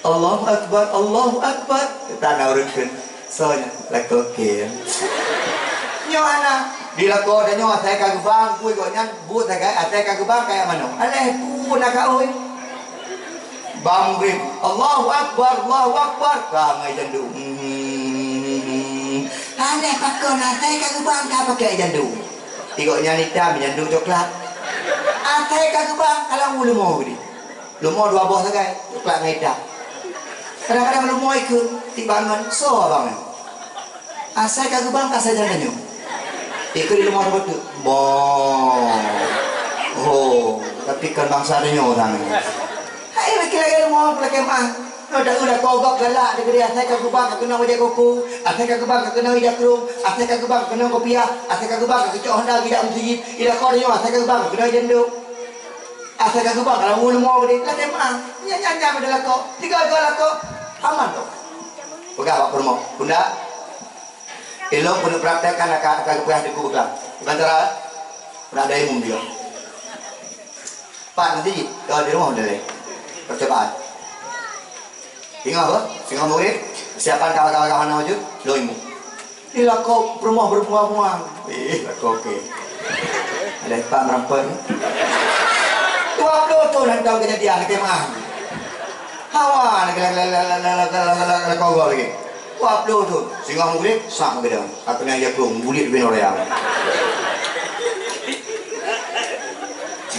Allahu Akbar, Allahu Akbar. Tana ureueng kheun. Soe nyan? Lakoe kheun. Nyoe hana. Di lakoe tanyoe asai ka geubang, kui gobnyan buet sagai asai ka geubang kaya manoe. Alah ku na ka oi. Bang Rim. Allahu Akbar, Allahu Akbar. Ka ngai jandung. Hmm. Alah pakon asai ka geubang ka pakai jandung. Di gobnyan itam jandung coklat. Asai ka geubang ka lam ulu mo geude. Leumo dua boh sagai, coklat ngon itam. Kadang-kadang leumo ikheun, tiba ngon, "Soe abang nyan?" "Asai ka geubang ka sajan tanyoe." Ikheun di leumo saboh teuk. Boh. Oh, tapi kan bangsa tanyoe urang nyan. Hai, laki-laki leumo, laki mah. Nyoe dak udah kogok galak deugeri asai ka geubang ka keunong ijak koko, asai ka geubang ka keunong ijak krong, asai ka geubang ka keunong kopiah, asai ka geubang ka keucok honda gijak meuseujid, ila kau nyoe asai ka geubang ka keunong ijak ndok. Asai ka geubang ka lam leumo geude, lakée meu'ah. Nyan, nyan, nyan, beda lakoe. Tiga-tiga lakoe. Aman tu. Peugah bak peurumoh. Bunda, ilong keuneuk praktekkan aka, aka geupeugah Teungku Beuklam. Bukan cara, nak ada imum juga. Pat nanti, kalau di rumah udah deh. Percobaan. Singoh apa? Singoh murit. Siapan kawan-kawan hana wajud, lo imum. Di lakoe peurumoh beureubueng-bueng. Eh, lakoe oke. Ada empat merampok ni. Dua puluh tahun hantom kejadian lagi mah. Hawa lagi, lagi, lagi, lagi, lagi, lagi, lagi, lagi, lagi, lagi. Dua puluh tahun. Singoh murit, sak meugeudang. Aku nak jaku, murit bin Royal.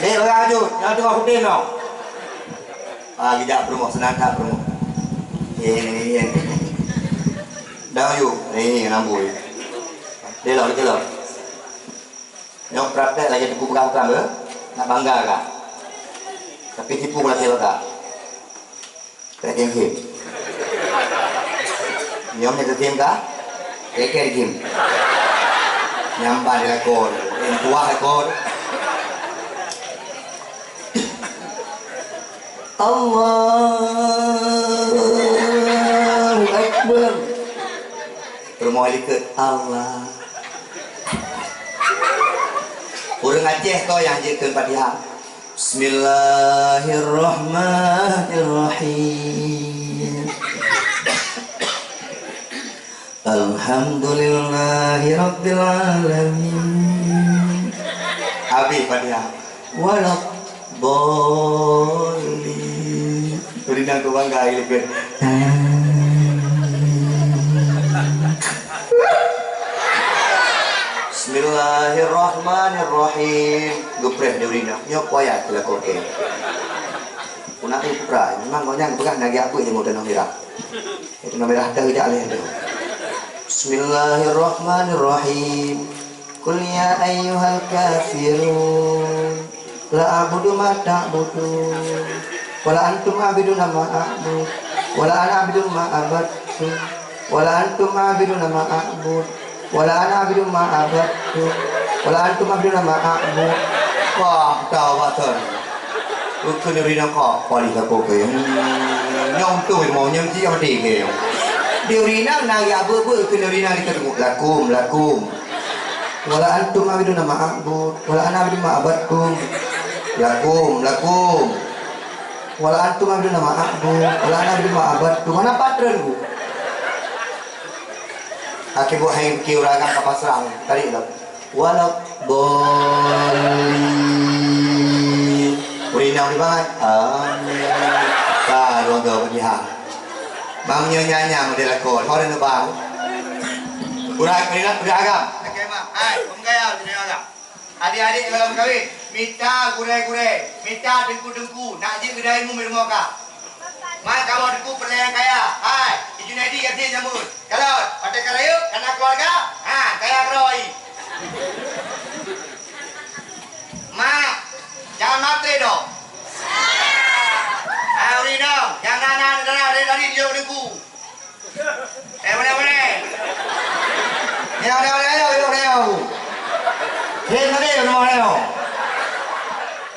Dek, orang tu, yang tu aku tengok. Ah, gijak peurumoh, seunang that peurumoh. Ye, ye, ye. Dang yu, ni nambui. Dia lah, dia lah. Nyoe praktek lagi Teungku pegang-pegang ke? Nak bangga kah? Tapi tipu malah saya bangga. Kena game-game. Nyoe ni game kah? Kena game. Nyamban di lakon. Yang kuah lakon. Allahu Akbar. Rumoh likot Allah. Ureueng Aceh ko nyang jeuet keu Fatihah. Bismillahirrahmanirrahim. Alhamdulillahirabbil alamin. Habis Fatihah. Waladhdallin. Ureueng inong bangga lagèe nyan. Amin. Bismillahirrahmanirrahim. Geupreh di ureueng inong. Nyoe peue ayat keu lakoe. Puna tu peugah, memang gobnyan peugah lagèe apa jeuet tanoh mirah. Itu namanya rata jak leh tu. Bismillahirrahmanirrahim. Qul ya ayyuhal kafirun. La a'budu ma ta'budun. Wa la antum 'abiduna ma a'bud. Wa la ana 'abidun ma 'abadtum. Wa la antum 'abiduna ma a'bud. Wa la ana 'abidun ma 'abadtum. Wa la antum 'abiduna ma a'bud. Wah, tawatan. Bukan diri nang kau, paling aku ke. Hmm, nyong tu mau nyong ji yang ding ke. Diri nang nang ya bu bu ke diri nang kita tunggu. Lakum, lakum. Wa la antum 'abiduna ma a'bud. Wa la ana 'abidun ma 'abadtum. Lakum, lakum. Wa la antum 'abiduna ma a'bud. Wa la ana 'abidun ma 'abadtum. Mana patron ku? Aki bu hai ki urang ka pasrah. Tarik lah. Waladhdallin. Ureueng inong di bangai. Amin. Ka, keluarga Fatihah. Bang nyoe nyan-nyan model lakoe. Ho neuba. Ureueng, ureueng, ureueng agam. Oke, Mak. Hai, peugaya ureueng inong agam. Adik-adik nyang lam kawin, mita gurèe-gurèe, mita teungku-teungku, nak jeuet keu dayah imum di rumoh ka. Mat kamoe teungku peureulèe nyang kaya. Hai, Ijunedi gasien nyambut. Kalon, watèe ka rayeuk, ka na keuluwarga, ha, kaya keudroe. Mak, jangan matre dong. Hai, ureueng inong, nyang na-na darah dari tadi dijok teungku. Eh, boleh, boleh. Nyoe, nyoe, nyoe, nyoe, nyoe. Hei, mari, mari, mari.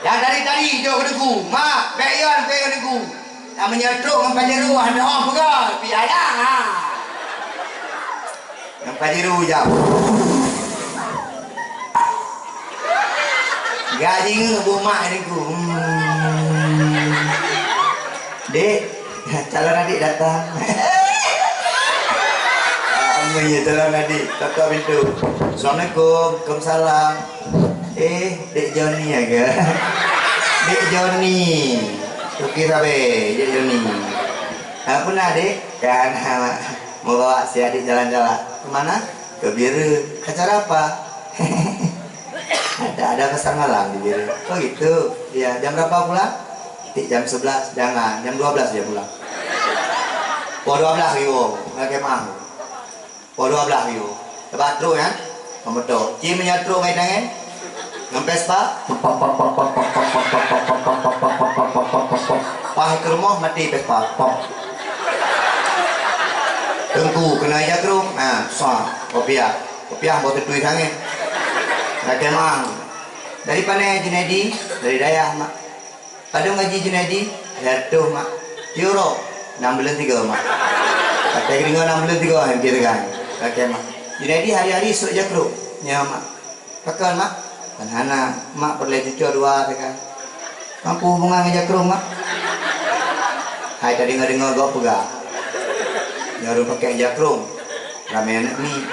Nyang tadi-tadi jok keu Teungku. Mak, bèk yon keu Teungku. Nyang meunyoe trok ngon Pajero, hana oh peugah, pi alang, ha. Ngon Pajero jap. Gak jingeuk bu mak Teungku. Hmm. Dek, calon adik datang. Amin ya, calon adik. Ketok pintu. Assalamualaikum. Waalaikumsalam. Eh, Dek Joni ya ke? Dek Joni. Okey, sabe, Dek Joni. Apa nak, Dek? Kan, mau bawa si adik jalan-jalan. Ke mana? Ke Bireuen. Acara apa? Ada, ada pasar malam di Bireuen. Oh gitu. Ya, jam berapa pulang? Tik jam sebelas, jangan. Jam dua belas dia pulang. Pukul dua belas ribu, lagi mah. Pukul dua belas ribu. Lepas trok, ya? Kamu tu. Ci meunyoe trok ngai tangan. Ngon Vespa. Pas ke rumah, mati Vespa. Pop. Teungku kena jakrong. Ha, sa. Kopiah. Kopiah buat tetui sangat. Lagi mah. Dari mana Junaidi? Dari dayah, mak. Padum gaji Junaidi? Lhèe reutôh, mak. Euro? Nam buleuen tiga, mak. Katai geudeungoe nam buleuen tiga, em, kira kan. Oke, mak. Junaidi hari-hari sôk jakrong. Nyo, mak. Pakon, mak? Kan hana, mak peureulèe cuco dua, kan. Mampu hubungan ngon jakrong, mak? Hai, tadi deungoe-deungoe gob peugah. Nyoe ureueng pakèk jakrong. Ramé aneuk miet.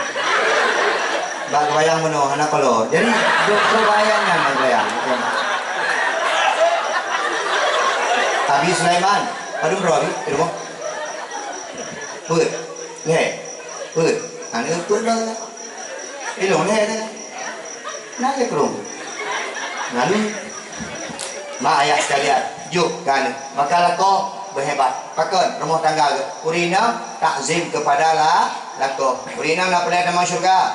Bak geubayang meunoe hana kolor. Jadi, dok, dok bayang nyan, dok bayang. Abi Sulaiman, padum droe, Abi, di rumoh? Peuet. Lhèe. Peuet. Aneuk peuet droe. Ilong lhèe teuh. Na jakrong. Lalu, mak ayah sekalian, jok kan. Maka lakoe beuhebat. Pakon rumoh tangga geuh. Ureueng inong takzim kepada la-, lakoe. Ureueng inong na peureulèe tamong syeuruga.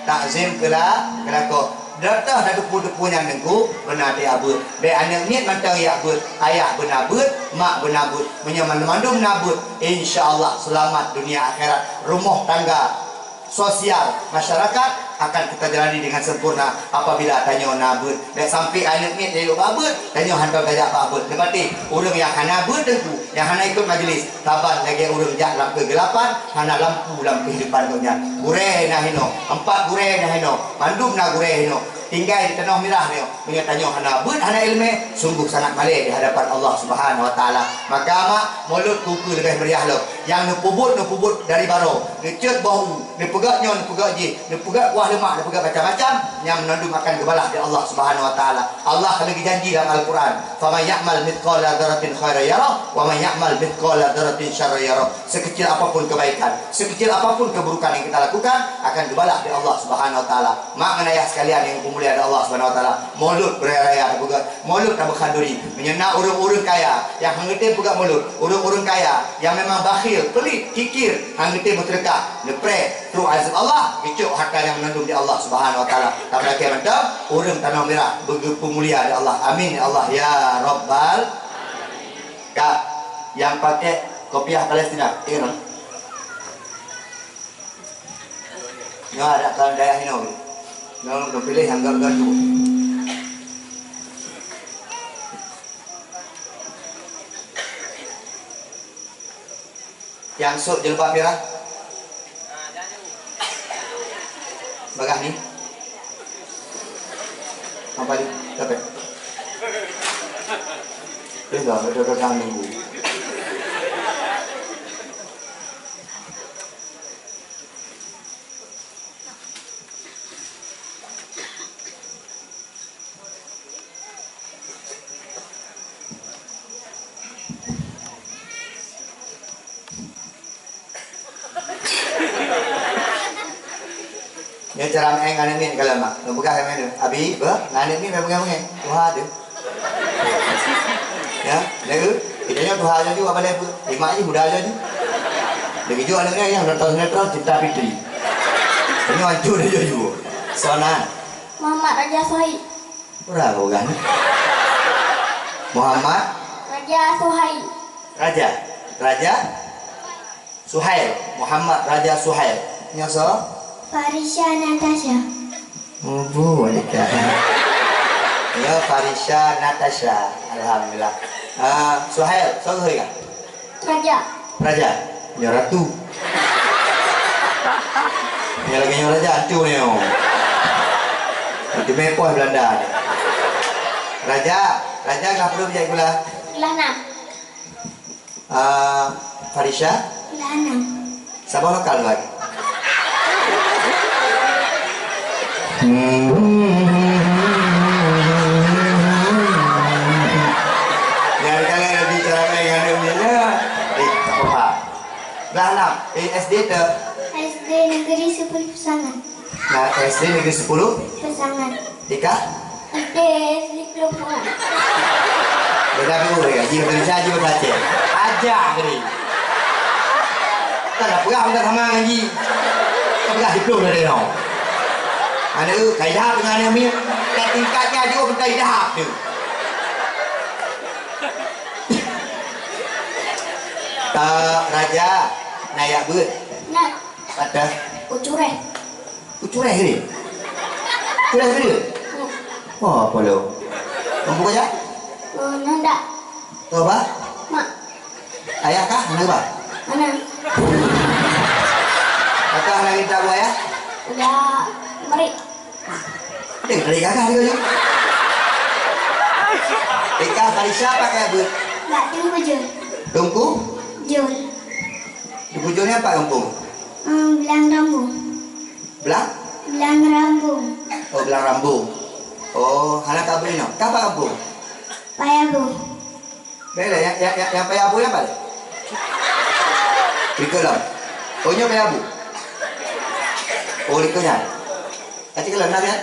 Takzim keu la-, keu lakoe. Droe teuh na teupeu-teupeu nyan Teungku, beuna teuh abeuet. Bèk aneuk miet mantong jak beuet, ayah beuna beuet, mak beuna beuet. Meunyoe mandum-mandum na beuet, insya Allah seulamat dunia akhirat. Rumoh tangga sosial masyarakat akan kita jalani dengan sempurna apabila tanyoe na beuet. Bèk sampai aneuk miet jiyue bak beuet, tanyoe hantom tajak bak beuet. Leubeh ureueng nyang hana beuet Teungku, nyang hana ikot majlis, saban lagèe ureueng jak lam keugelapan, hana lampu lam kehidupan gobnyan. Gurèe na hinoe, empat gurèe na hinoe, mandum na gurèe hinoe. Tinggai di tanoh mirah nyoe. Meunyoe tanyoe hana beuet, hana ileumèe, sungguh sangat malèe di hadapan Allah Subhanahu wa Taala. Maka mak, Molot keu ukeue leubeh meriah lom. Nyang neupeubuet, neupeubuet dari baroe. Neucot boh u, neupeugèt nyoe, neupeugèt jih, neupeugèt kuah leumak, neupeugèt macam-macam, nyang meunandum akan geubalah di Allah Subhanahu wa Taala. Allah ka lheueh geujanji lam Al-Quran, "Faman ya'mal mithqala dzarratin khairan yarah, wa man ya'mal mithqala dzarratin syarran yarah." Sekecil apapun kebaikan, sekecil apapun keburukan yang kita lakukan, akan geubalah di Allah Subhanahu wa Taala. Mak ngon ayah sekalian nyang dipeumulia di Allah Subhanahu wa Taala, Molot beuraya-raya tapeugèt, Molot tabeukhanduri. Meunyoe na ureueng-ureueng kaya nyang hana geutem peugèt Molot, ureueng-ureueng kaya nyang memang bakhil, pelit, kikir, hana geutem meuseudeukah, neupreh, trok azab Allah, geucok harta nyang meunandum di Allah Subhanahu wa Taala. Tapi lakèe mantong, ureueng tanoh mirah beugeupeumulia di Allah. Amin ya Allah ya Rabbal. Kak, nyang pakèk kopiah Palestina, ingat? Nyoe adak keuadaan dayah inoe. Nyoe geupiléh nyang gét-gét tu. Nyang sôk jilbab mirah. Bagah ni. Apa ni? Siapa? Tengok, ada orang minggu. Nyoe cara meu'en aneuk miet kalon mak. Neupeugah lagèe nyoe, "Abi, beuh, ngon aneuk miet bèk beungèh-beungèh. Tuha deuh." Ya, lagèe, kita nyoe tuha laju, apa lagèe peue? Imak jih muda laju. Lagèe jok aneuk nyoe nyang nonton sinetron Cinta Fitri. Nyoe hancô laju. Sonan. Muhammad Raja Sohi. Ura bukan. Muhammad Raja Suhail. Raja. Raja Suhail. Muhammad Raja Suhail. Nyoe soe? Farisha Natasha. Mubu aja. Ya, Farisha, Natasha. Alhamdulillah. Ah, Suhail, soe kah? Raja. Raja. Nyoe ratu. Nyoe lagèe nyoe raja, antu nyoe. Antu mepoh Belanda. Raja, raja kah peureulèe beujaih sikula? Kelas enam. Ah, Farisha? Kelas enam. Saboh lokal lagi. Nyang kalian lebih cara main dengan dia punya. Eh, tak apa. Kelas enam. Eh, S D tu? S D Negeri Sepuluh Pesangan. Nah, S D Negeri Sepuluh? Pesangan. Tika? S D Negeri Sepuluh Pesangan. Beda dulu ya, jih bekerja, jih bekerja. Aja tadi. Tak ada pegang, tak sama ngaji. Tak pegang diplom dari nong. Mana tu, kaidah dengan yang ni. Tak tingkatnya juga bukan kaidah tu. Tak, Raja. Nak jak beuet? Nak. Patah. Ucureh. Ucureh ke dia? Ucureh ke dia? Hmm. Wah, apa lo? Kamu kerja? Oh, nanda. Kau apa? Mak. Ayah kah? Anak apa? Anak. Patah lagi tak buat ya? Udah beri. Eh, dari kakak dia tu. Ika Farisha pakai apa? Bak Teungku Jul. Teungku? Jul. Teungku Jul ni apa kampung? Hmm, Belang Rambung. Belang? Belang Rambung. Oh, Belang Rambung. Oh, hana kabri no. Kapa kampung? Payabu. Bela, ya, ya, ya, yang payah bu yang balik. Likot lah. Oh, nyo payah bu. Oh, likot nyan. Kacik kelam nak ya.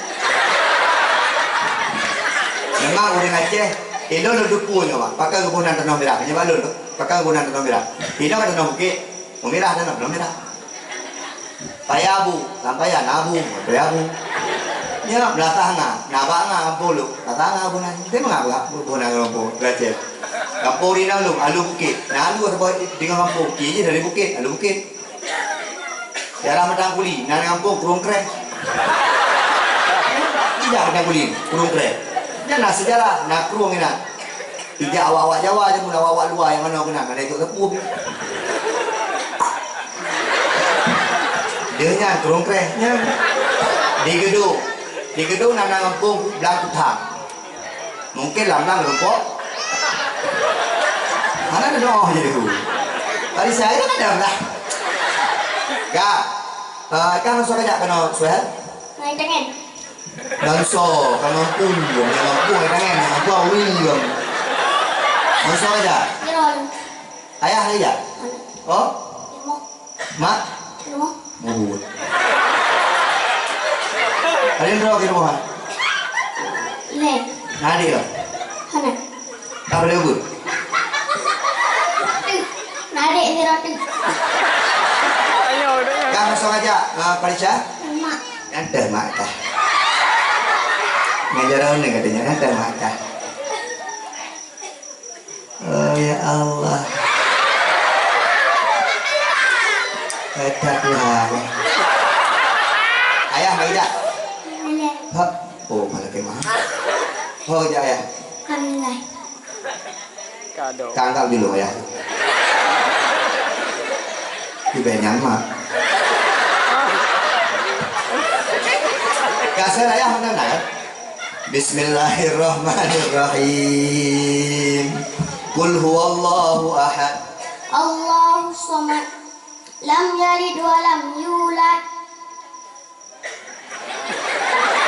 Memang urang Aceh, ilon lo dupu nyo, Pak. Pakai gubuk nan tanah merah. Nyo balon tu. Pakai gubuk nan tanah merah. Ilon kan tanah bukit. Merah tanah, tanah merah. Paya bu, lam paya na bu, paya bu. Nya, belasah nga, na ba nga, ampun lu. Belasah nga bu na. Dia mengapa bu, bu na ngelompo, belajar. Kampung di dalam, alu bukit. Na alu ataupun dengan kampung, kiri dari bukit, alu bukit. Daerah Matang Kuli, na kampung Kurung Kreh. Tidak Matang Kuli, Kurung Kreh. Dan na sejarah, na kurung ina. Ija awak-awak Jawa je, mun awak-awak luwa nyang manoe keunan, hana ikot sapeue pih. Deuh nyan, Kurung Kreh nyan. Di Geudong. Di Geudong na, na gampông Blang Kuthang. Mungken lam-lam rumpok. Hana na doh jadi guru. Tadi saya kan dah lah. Ka, eh, ka meusoe kajak keunoe, Suhel? Ngai tangen. Bangso, ka mampu, ka mampu, ka mampu, ka mampu, awi, ka mampu. Bangso aja. Irol. Ayah aja. Oh? Irmo. Mak? Irmo. Mabut. Ada yang ke rumah? Leh. Nah, dia. Hana. Ka boleh ubit? Nadek ni roti. Ayo, dek. Ka meusoe aja, ah, Farisha? Mak. Nyang teuh mak kah. Ngajar ni katanya, nyang teuh mak kah. Oh, ya Allah. Kata Tuhan. Ayah, mari dah. Ayah. Hop. Oh, malah kemah. Ho, jak, Ayah. Alhamdulillah. Kado. Ka anggap dulu, Ayah. Ibe nyan, Mak. Kasih Ayah mana nak? Bismillahirrahmanirrahim. Qul huwallahu ahad. Allahus samad. Lam yalid wa lam yulad.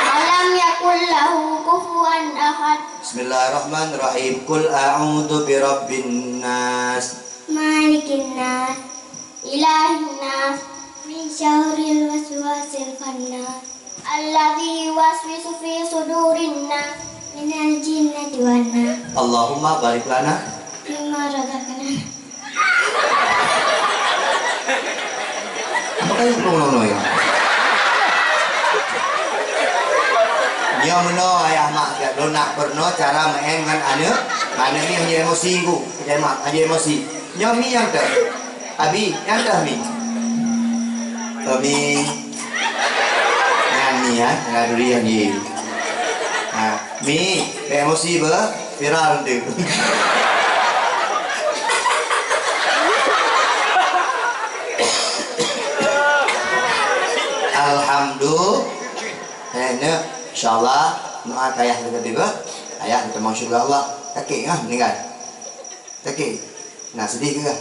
Wa lam yakul lahu kufuwan ahad. Bismillahirrahmanirrahim. Qul a'udzu birabbin nas. Malikin nas. Ilahin nas. Min syarril waswasil khannas. Alladzi yuwaswisu fi sudurin nas. Minal jinnati wan nas. Allahumma barik lana. Mimma razaqtana. Apa kaya peureunoe ya? Nyoe meunoe ayah mak, lôn nak peureunoe cara meu'en ngon aneuk. Aneuk ni hana emosi ku. Kecil mak, hana emosi. Nyoe mi nyang teuh. Abi, nyang teuh mi. Abi. Nyan Ni, ha, tengah duri lagi. Ha, mi, bèk emosi beuh, viral tu. Alhamdulillah. Eh, ni, insya Allah, doa keu ayah kita tiba. Ayah kita masuk ke Allah. Sakit, ha, meninggal. Sakit. Nah, sedih ke?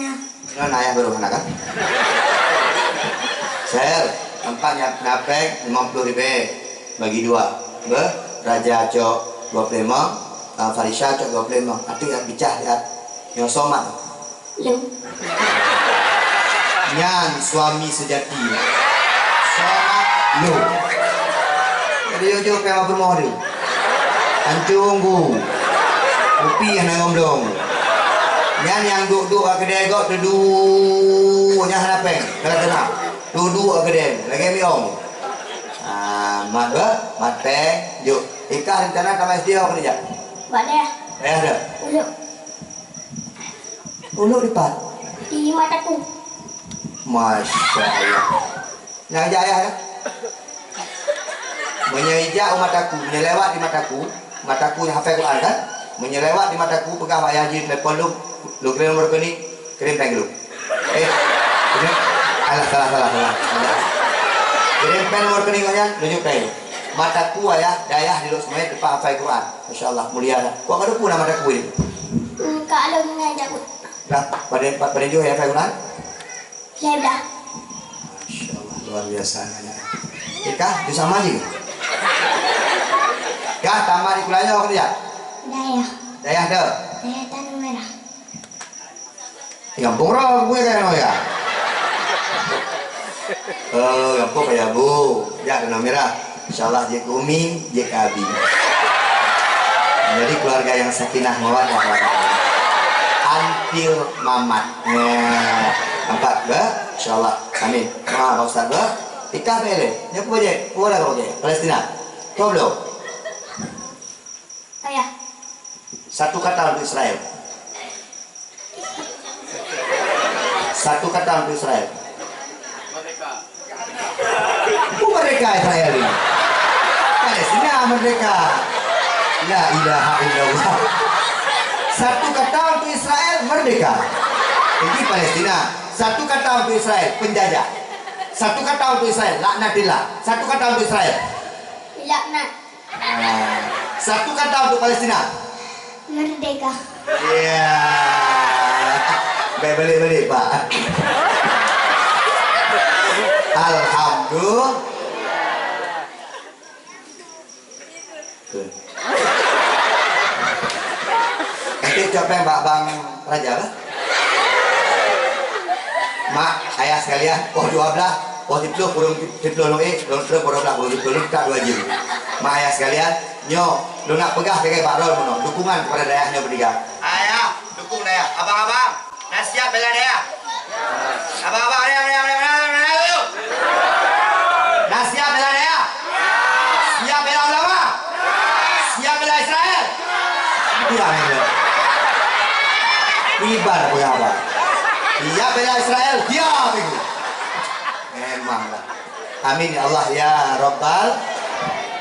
Nah. Nah, ayah baru anak kan? Sel, empat nyap napeng lima puluh ribu bagi dua. Beuh, Raja cok dua puluh lima, ah, Farisha cok dua puluh lima. Ateueh bicah lihat. Yang somat. Lu. Nyan suami sejati. Somat lu. Jadi jujur payah beureumoh tu. Ancung gu. Kupi hana gomblong. Nyan nyang duek-duek bak keudè gob teuduek nyang hana péng. Tengah-tengah. Duek-duek bak keudè. Lagèe miong. Ah, mat beuh, mat péng. Jok. Ikah rencana tamat S D ho keudeh jak? Bak dayah. Dayah dah. Uluk. Uluk dipat? Di mataku. Masya Allah. Nyang jak ayah dah. Meunyoe ijak u mataku, meunyoe lewat di mataku, mataku nyang hafai Quran kan? Meunyoe lewat di mataku, peugah bak ayah jih telepon lôn, lôn kirim nomor rekening, kirim péng lôn. Eh, kirim, alah, salah, salah, salah. Kirim péng nomor rekening awak nyan, tunjuk péng lôn. Mataku ayah, dayah di Lhokseumawe teumpat hafai Quran. Masya Allah, mulia dah. Kok ka duku nama mataku ni? Hmm, Kak Alun ngai Daud. Dah, pada, pada jauh ya hafai Quran? Lhèe blaih. Masya Allah, luar biasa anak. Ikah, tu sama je. Kah, tamat di Kulanyo ke tidak? Dayah. Dayah tu? Dayah Tanah Merah. Di gampông droe, gue kan, ya? Oh, gampông payah, Bu. Ya, Tanah Merah. Insya Allah, jeuet keu Umi, jeuet keu Abi. Jadi, keluarga yang sakinah mawaddah warahmah. Until mamat. Nah, nampak, bah? Insya Allah. Amin. Wah, Pak Ustaz, bah? Ikah tak ada? Nyapu aja. Keluar dah kau pakai. Palestina. Kau belum? Ayah. Satu kata untuk Israel. Satu kata untuk Israel. Ku merdeka Israel ni. Palestina merdeka. La ilaha illallah. Satu kata untuk Israel, merdeka. Ini Palestina. Satu kata untuk Israel, penjajah. Satu kata untuk Israel, laknatillah. Satu kata untuk Israel. Laknat. Ah, satu kata untuk Palestina. Merdeka. Ya. Baik, balik-balik, Pak. Alhamdulillah. Nanti capek Pak Bang Raja lah. Mak, ayah sekalian, poh dua belas, poh siplôh, kureueng siplôh lôn ék, lôn treuk poh dua belas, kureueng siplôh lôn, tak dua jeuem. Mak, ayah sekalian, nyoe, lôn nak peugah keu Pak Rol meunoe, dukungan kepada dayah nyoe beutiga. Ayah, dukung dayah. Abang-abang, na siap bela dayah? Abang-abang, ayah, ayah, ayah, ayah, ayah, ayah. Na siap bela dayah? Siap bela ulama? Siap bela Israel? Diam, ya. Ibar peugah apa? Siap bela Israel? Diam itu. Memanglah. Amin ya Allah ya Rabbal.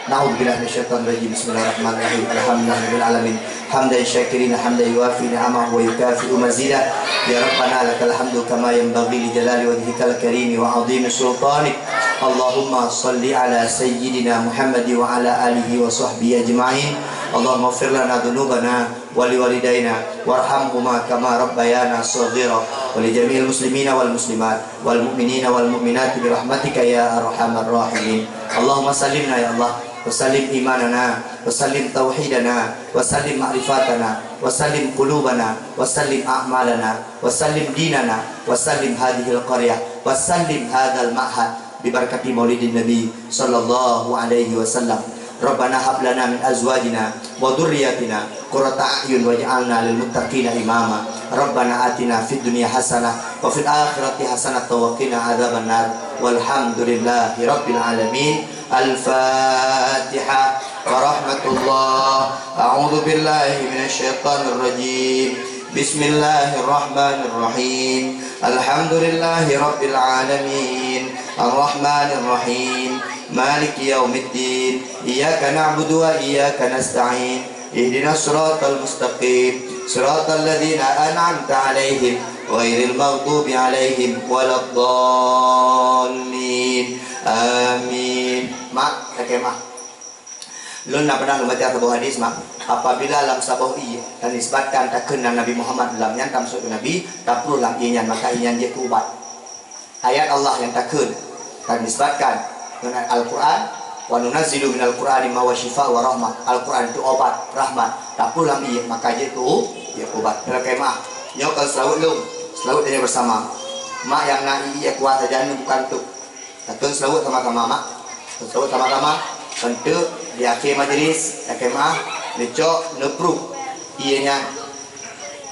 Na'udzubillahi minasyaitonirrajim. Bismillahirrahmanirrahim. Alhamdulillahirabbil alamin. Hamdan syakirin, hamdan yuwafi ni'amahu wa yukafi'u mazidah. Ya Rabbana lakal hamdu kama yanbaghi li jalali wajhikal karimi wa 'azimi sultanik. Allahumma shalli ala sayyidina Muhammad wa ala alihi wa sahbihi ajma'in. Allahumma ighfir lana dzunubana wa liwalidaina warhamhuma kama rabbayana shaghira wa li jami'il muslimina wal muslimat wal mu'minina wal mu'minati bi rahmatika ya arhamar rahimin. Allahumma sallimna ya Allah, wa sallim imanana, wa sallim tauhidana, wa sallim ma'rifatana, wa sallim qulubana, wa sallim a'malana, wa sallim dinana, wa sallim hadhil qaryah, wa sallim hadzal ma'had bi barakati maulidin nabi sallallahu alaihi wasallam. Rabbana hab lana min azwajina wa dzurriyyatina qurrata a'yun waj'alna lil muttaqina imama. Rabbana atina fid dunya hasanah wa fil akhirati hasanah wa qina adzabannar. Walhamdulillahi rabbil alamin. Al-Fatihah. Warahmatullah. A'udzu billahi minasyaitonir rajim. Bismillahirrahmanirrahim. Alhamdulillahi rabbil alamin. Arrahmanirrahim. مالك يوم الدين. إياك نعبد وإياك نستعين. اهدنا الصراط المستقيم. صراط الذين أنعمت عليهم غير المغضوب عليهم ولا الضالين. آمين. Mak, lakée meu'ah. Lôn na pernah lôn baca saboh hadis, Mak. Apabila lam saboh ié tanisbatkan takheun nan Nabi Muhammad lam nyan tameusuet keu Nabi, tapluh lam ié nyan, maka ié nyan jeuet keu ubat. Ayat Allah nyang takheun tanisbatkan ngon Al-Quran, "Wa nunazzilu minal Qur'ani ma huwa syifa wa rahmah." Al-Quran itu obat, rahmat. Tapluh lam ié, maka jeuet keu, jeuet keu ubat. Lakée meu'ah. Nyoe kon seulaweuet lôn, seulaweuet tanyoe beusama. Mak nyang na ié kuat sajan bukan tu. Takheun seulaweuet sama-sama, Mak. Seulaweuet sama-sama. Eunteuk di akhé majlis, lakée meu'ah, neucok, neupruh ié nyan.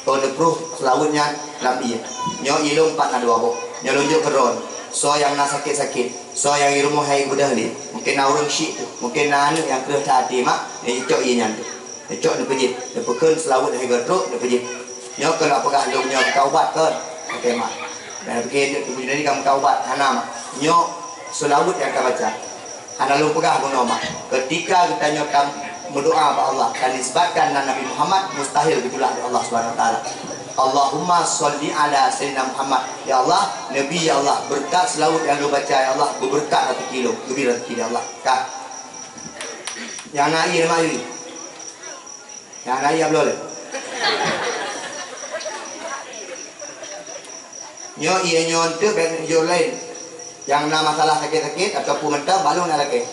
Oh, neupruh seulaweuet nyan lam ié. Nyoe ié lôn pat na dua boh. Nyoe lôn jok keu droe. Soe nyang na sakét-sakét, soe nyang di rumoh hai beudôh lé. Mungken na ureuëng syik tu, mungken na aneuëk nyang kreueh that até, Mak, neucok ié nyan tu. Neucok neupeujeuet, neupeukheun seulaweuet lhée goe trok neupeujeuet. Nyoe keunoe peugah lôn nyoe ka ubat kon. Lakée meu'ah. Dan pike neupeujeuet tadi kamu ka ubat, hana, Mak. Nyoe seulaweuet nyang ka baca. Hana lôn peugah bunoe, Mak. Ketika geutanyoe tam meudoa bak Allah, tanisbatkan nan Nabi Muhammad, mustahil geutulak lé Allah Subhanahu Wa Taala. Allahumma shalli ala Sayyidina Muhammad. Ya Allah, Nabi, ya Allah, beureukat seulaweuet nyang lôn baca, ya Allah, beubeureukat rezeki lôn, geubri rezeki, ya Allah. Ka. Nyang na ié, Mak, ié. Nyang na ié bloe lé. Nyoe ié nyoe eunteuk bèk neujok laén. Nyang na masalah sakét-sakét ataupun mantong balu na lakée.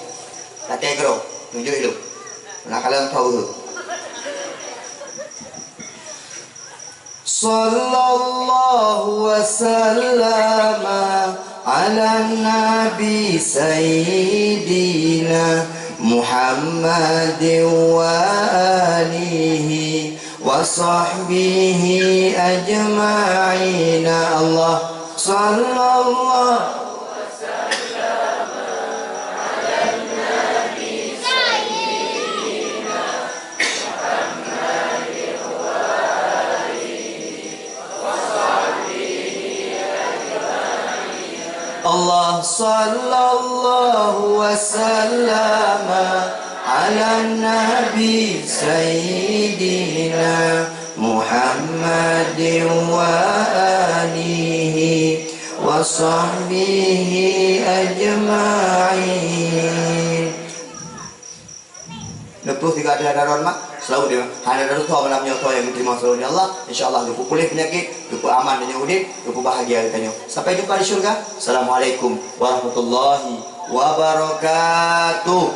Lakée keudroe, neujok ilôn. Na kalon tho uhu. Sallallahu wasallam ala nabi sayyidina Muhammadin wa alihi wa sahbihi ajma'in. Allah sallallahu Allah sallallahu wasallam ala nabi sayyidina Muhammadin wa alihi wa sahbihi ajma'in. Neupeue sigoe ateueh daron, Mak, seulaweuet deungon hana ada dosa malam nyoe, soe nyang geuteurimong seulaweuet lé Allah, insya Allah geupeupuléh peunyakét, geupeuaman tanyoe udeb, geupeubahagia geutanyoe. Sampai jumpa di syurga. Assalamualaikum warahmatullahi wabarakatuh.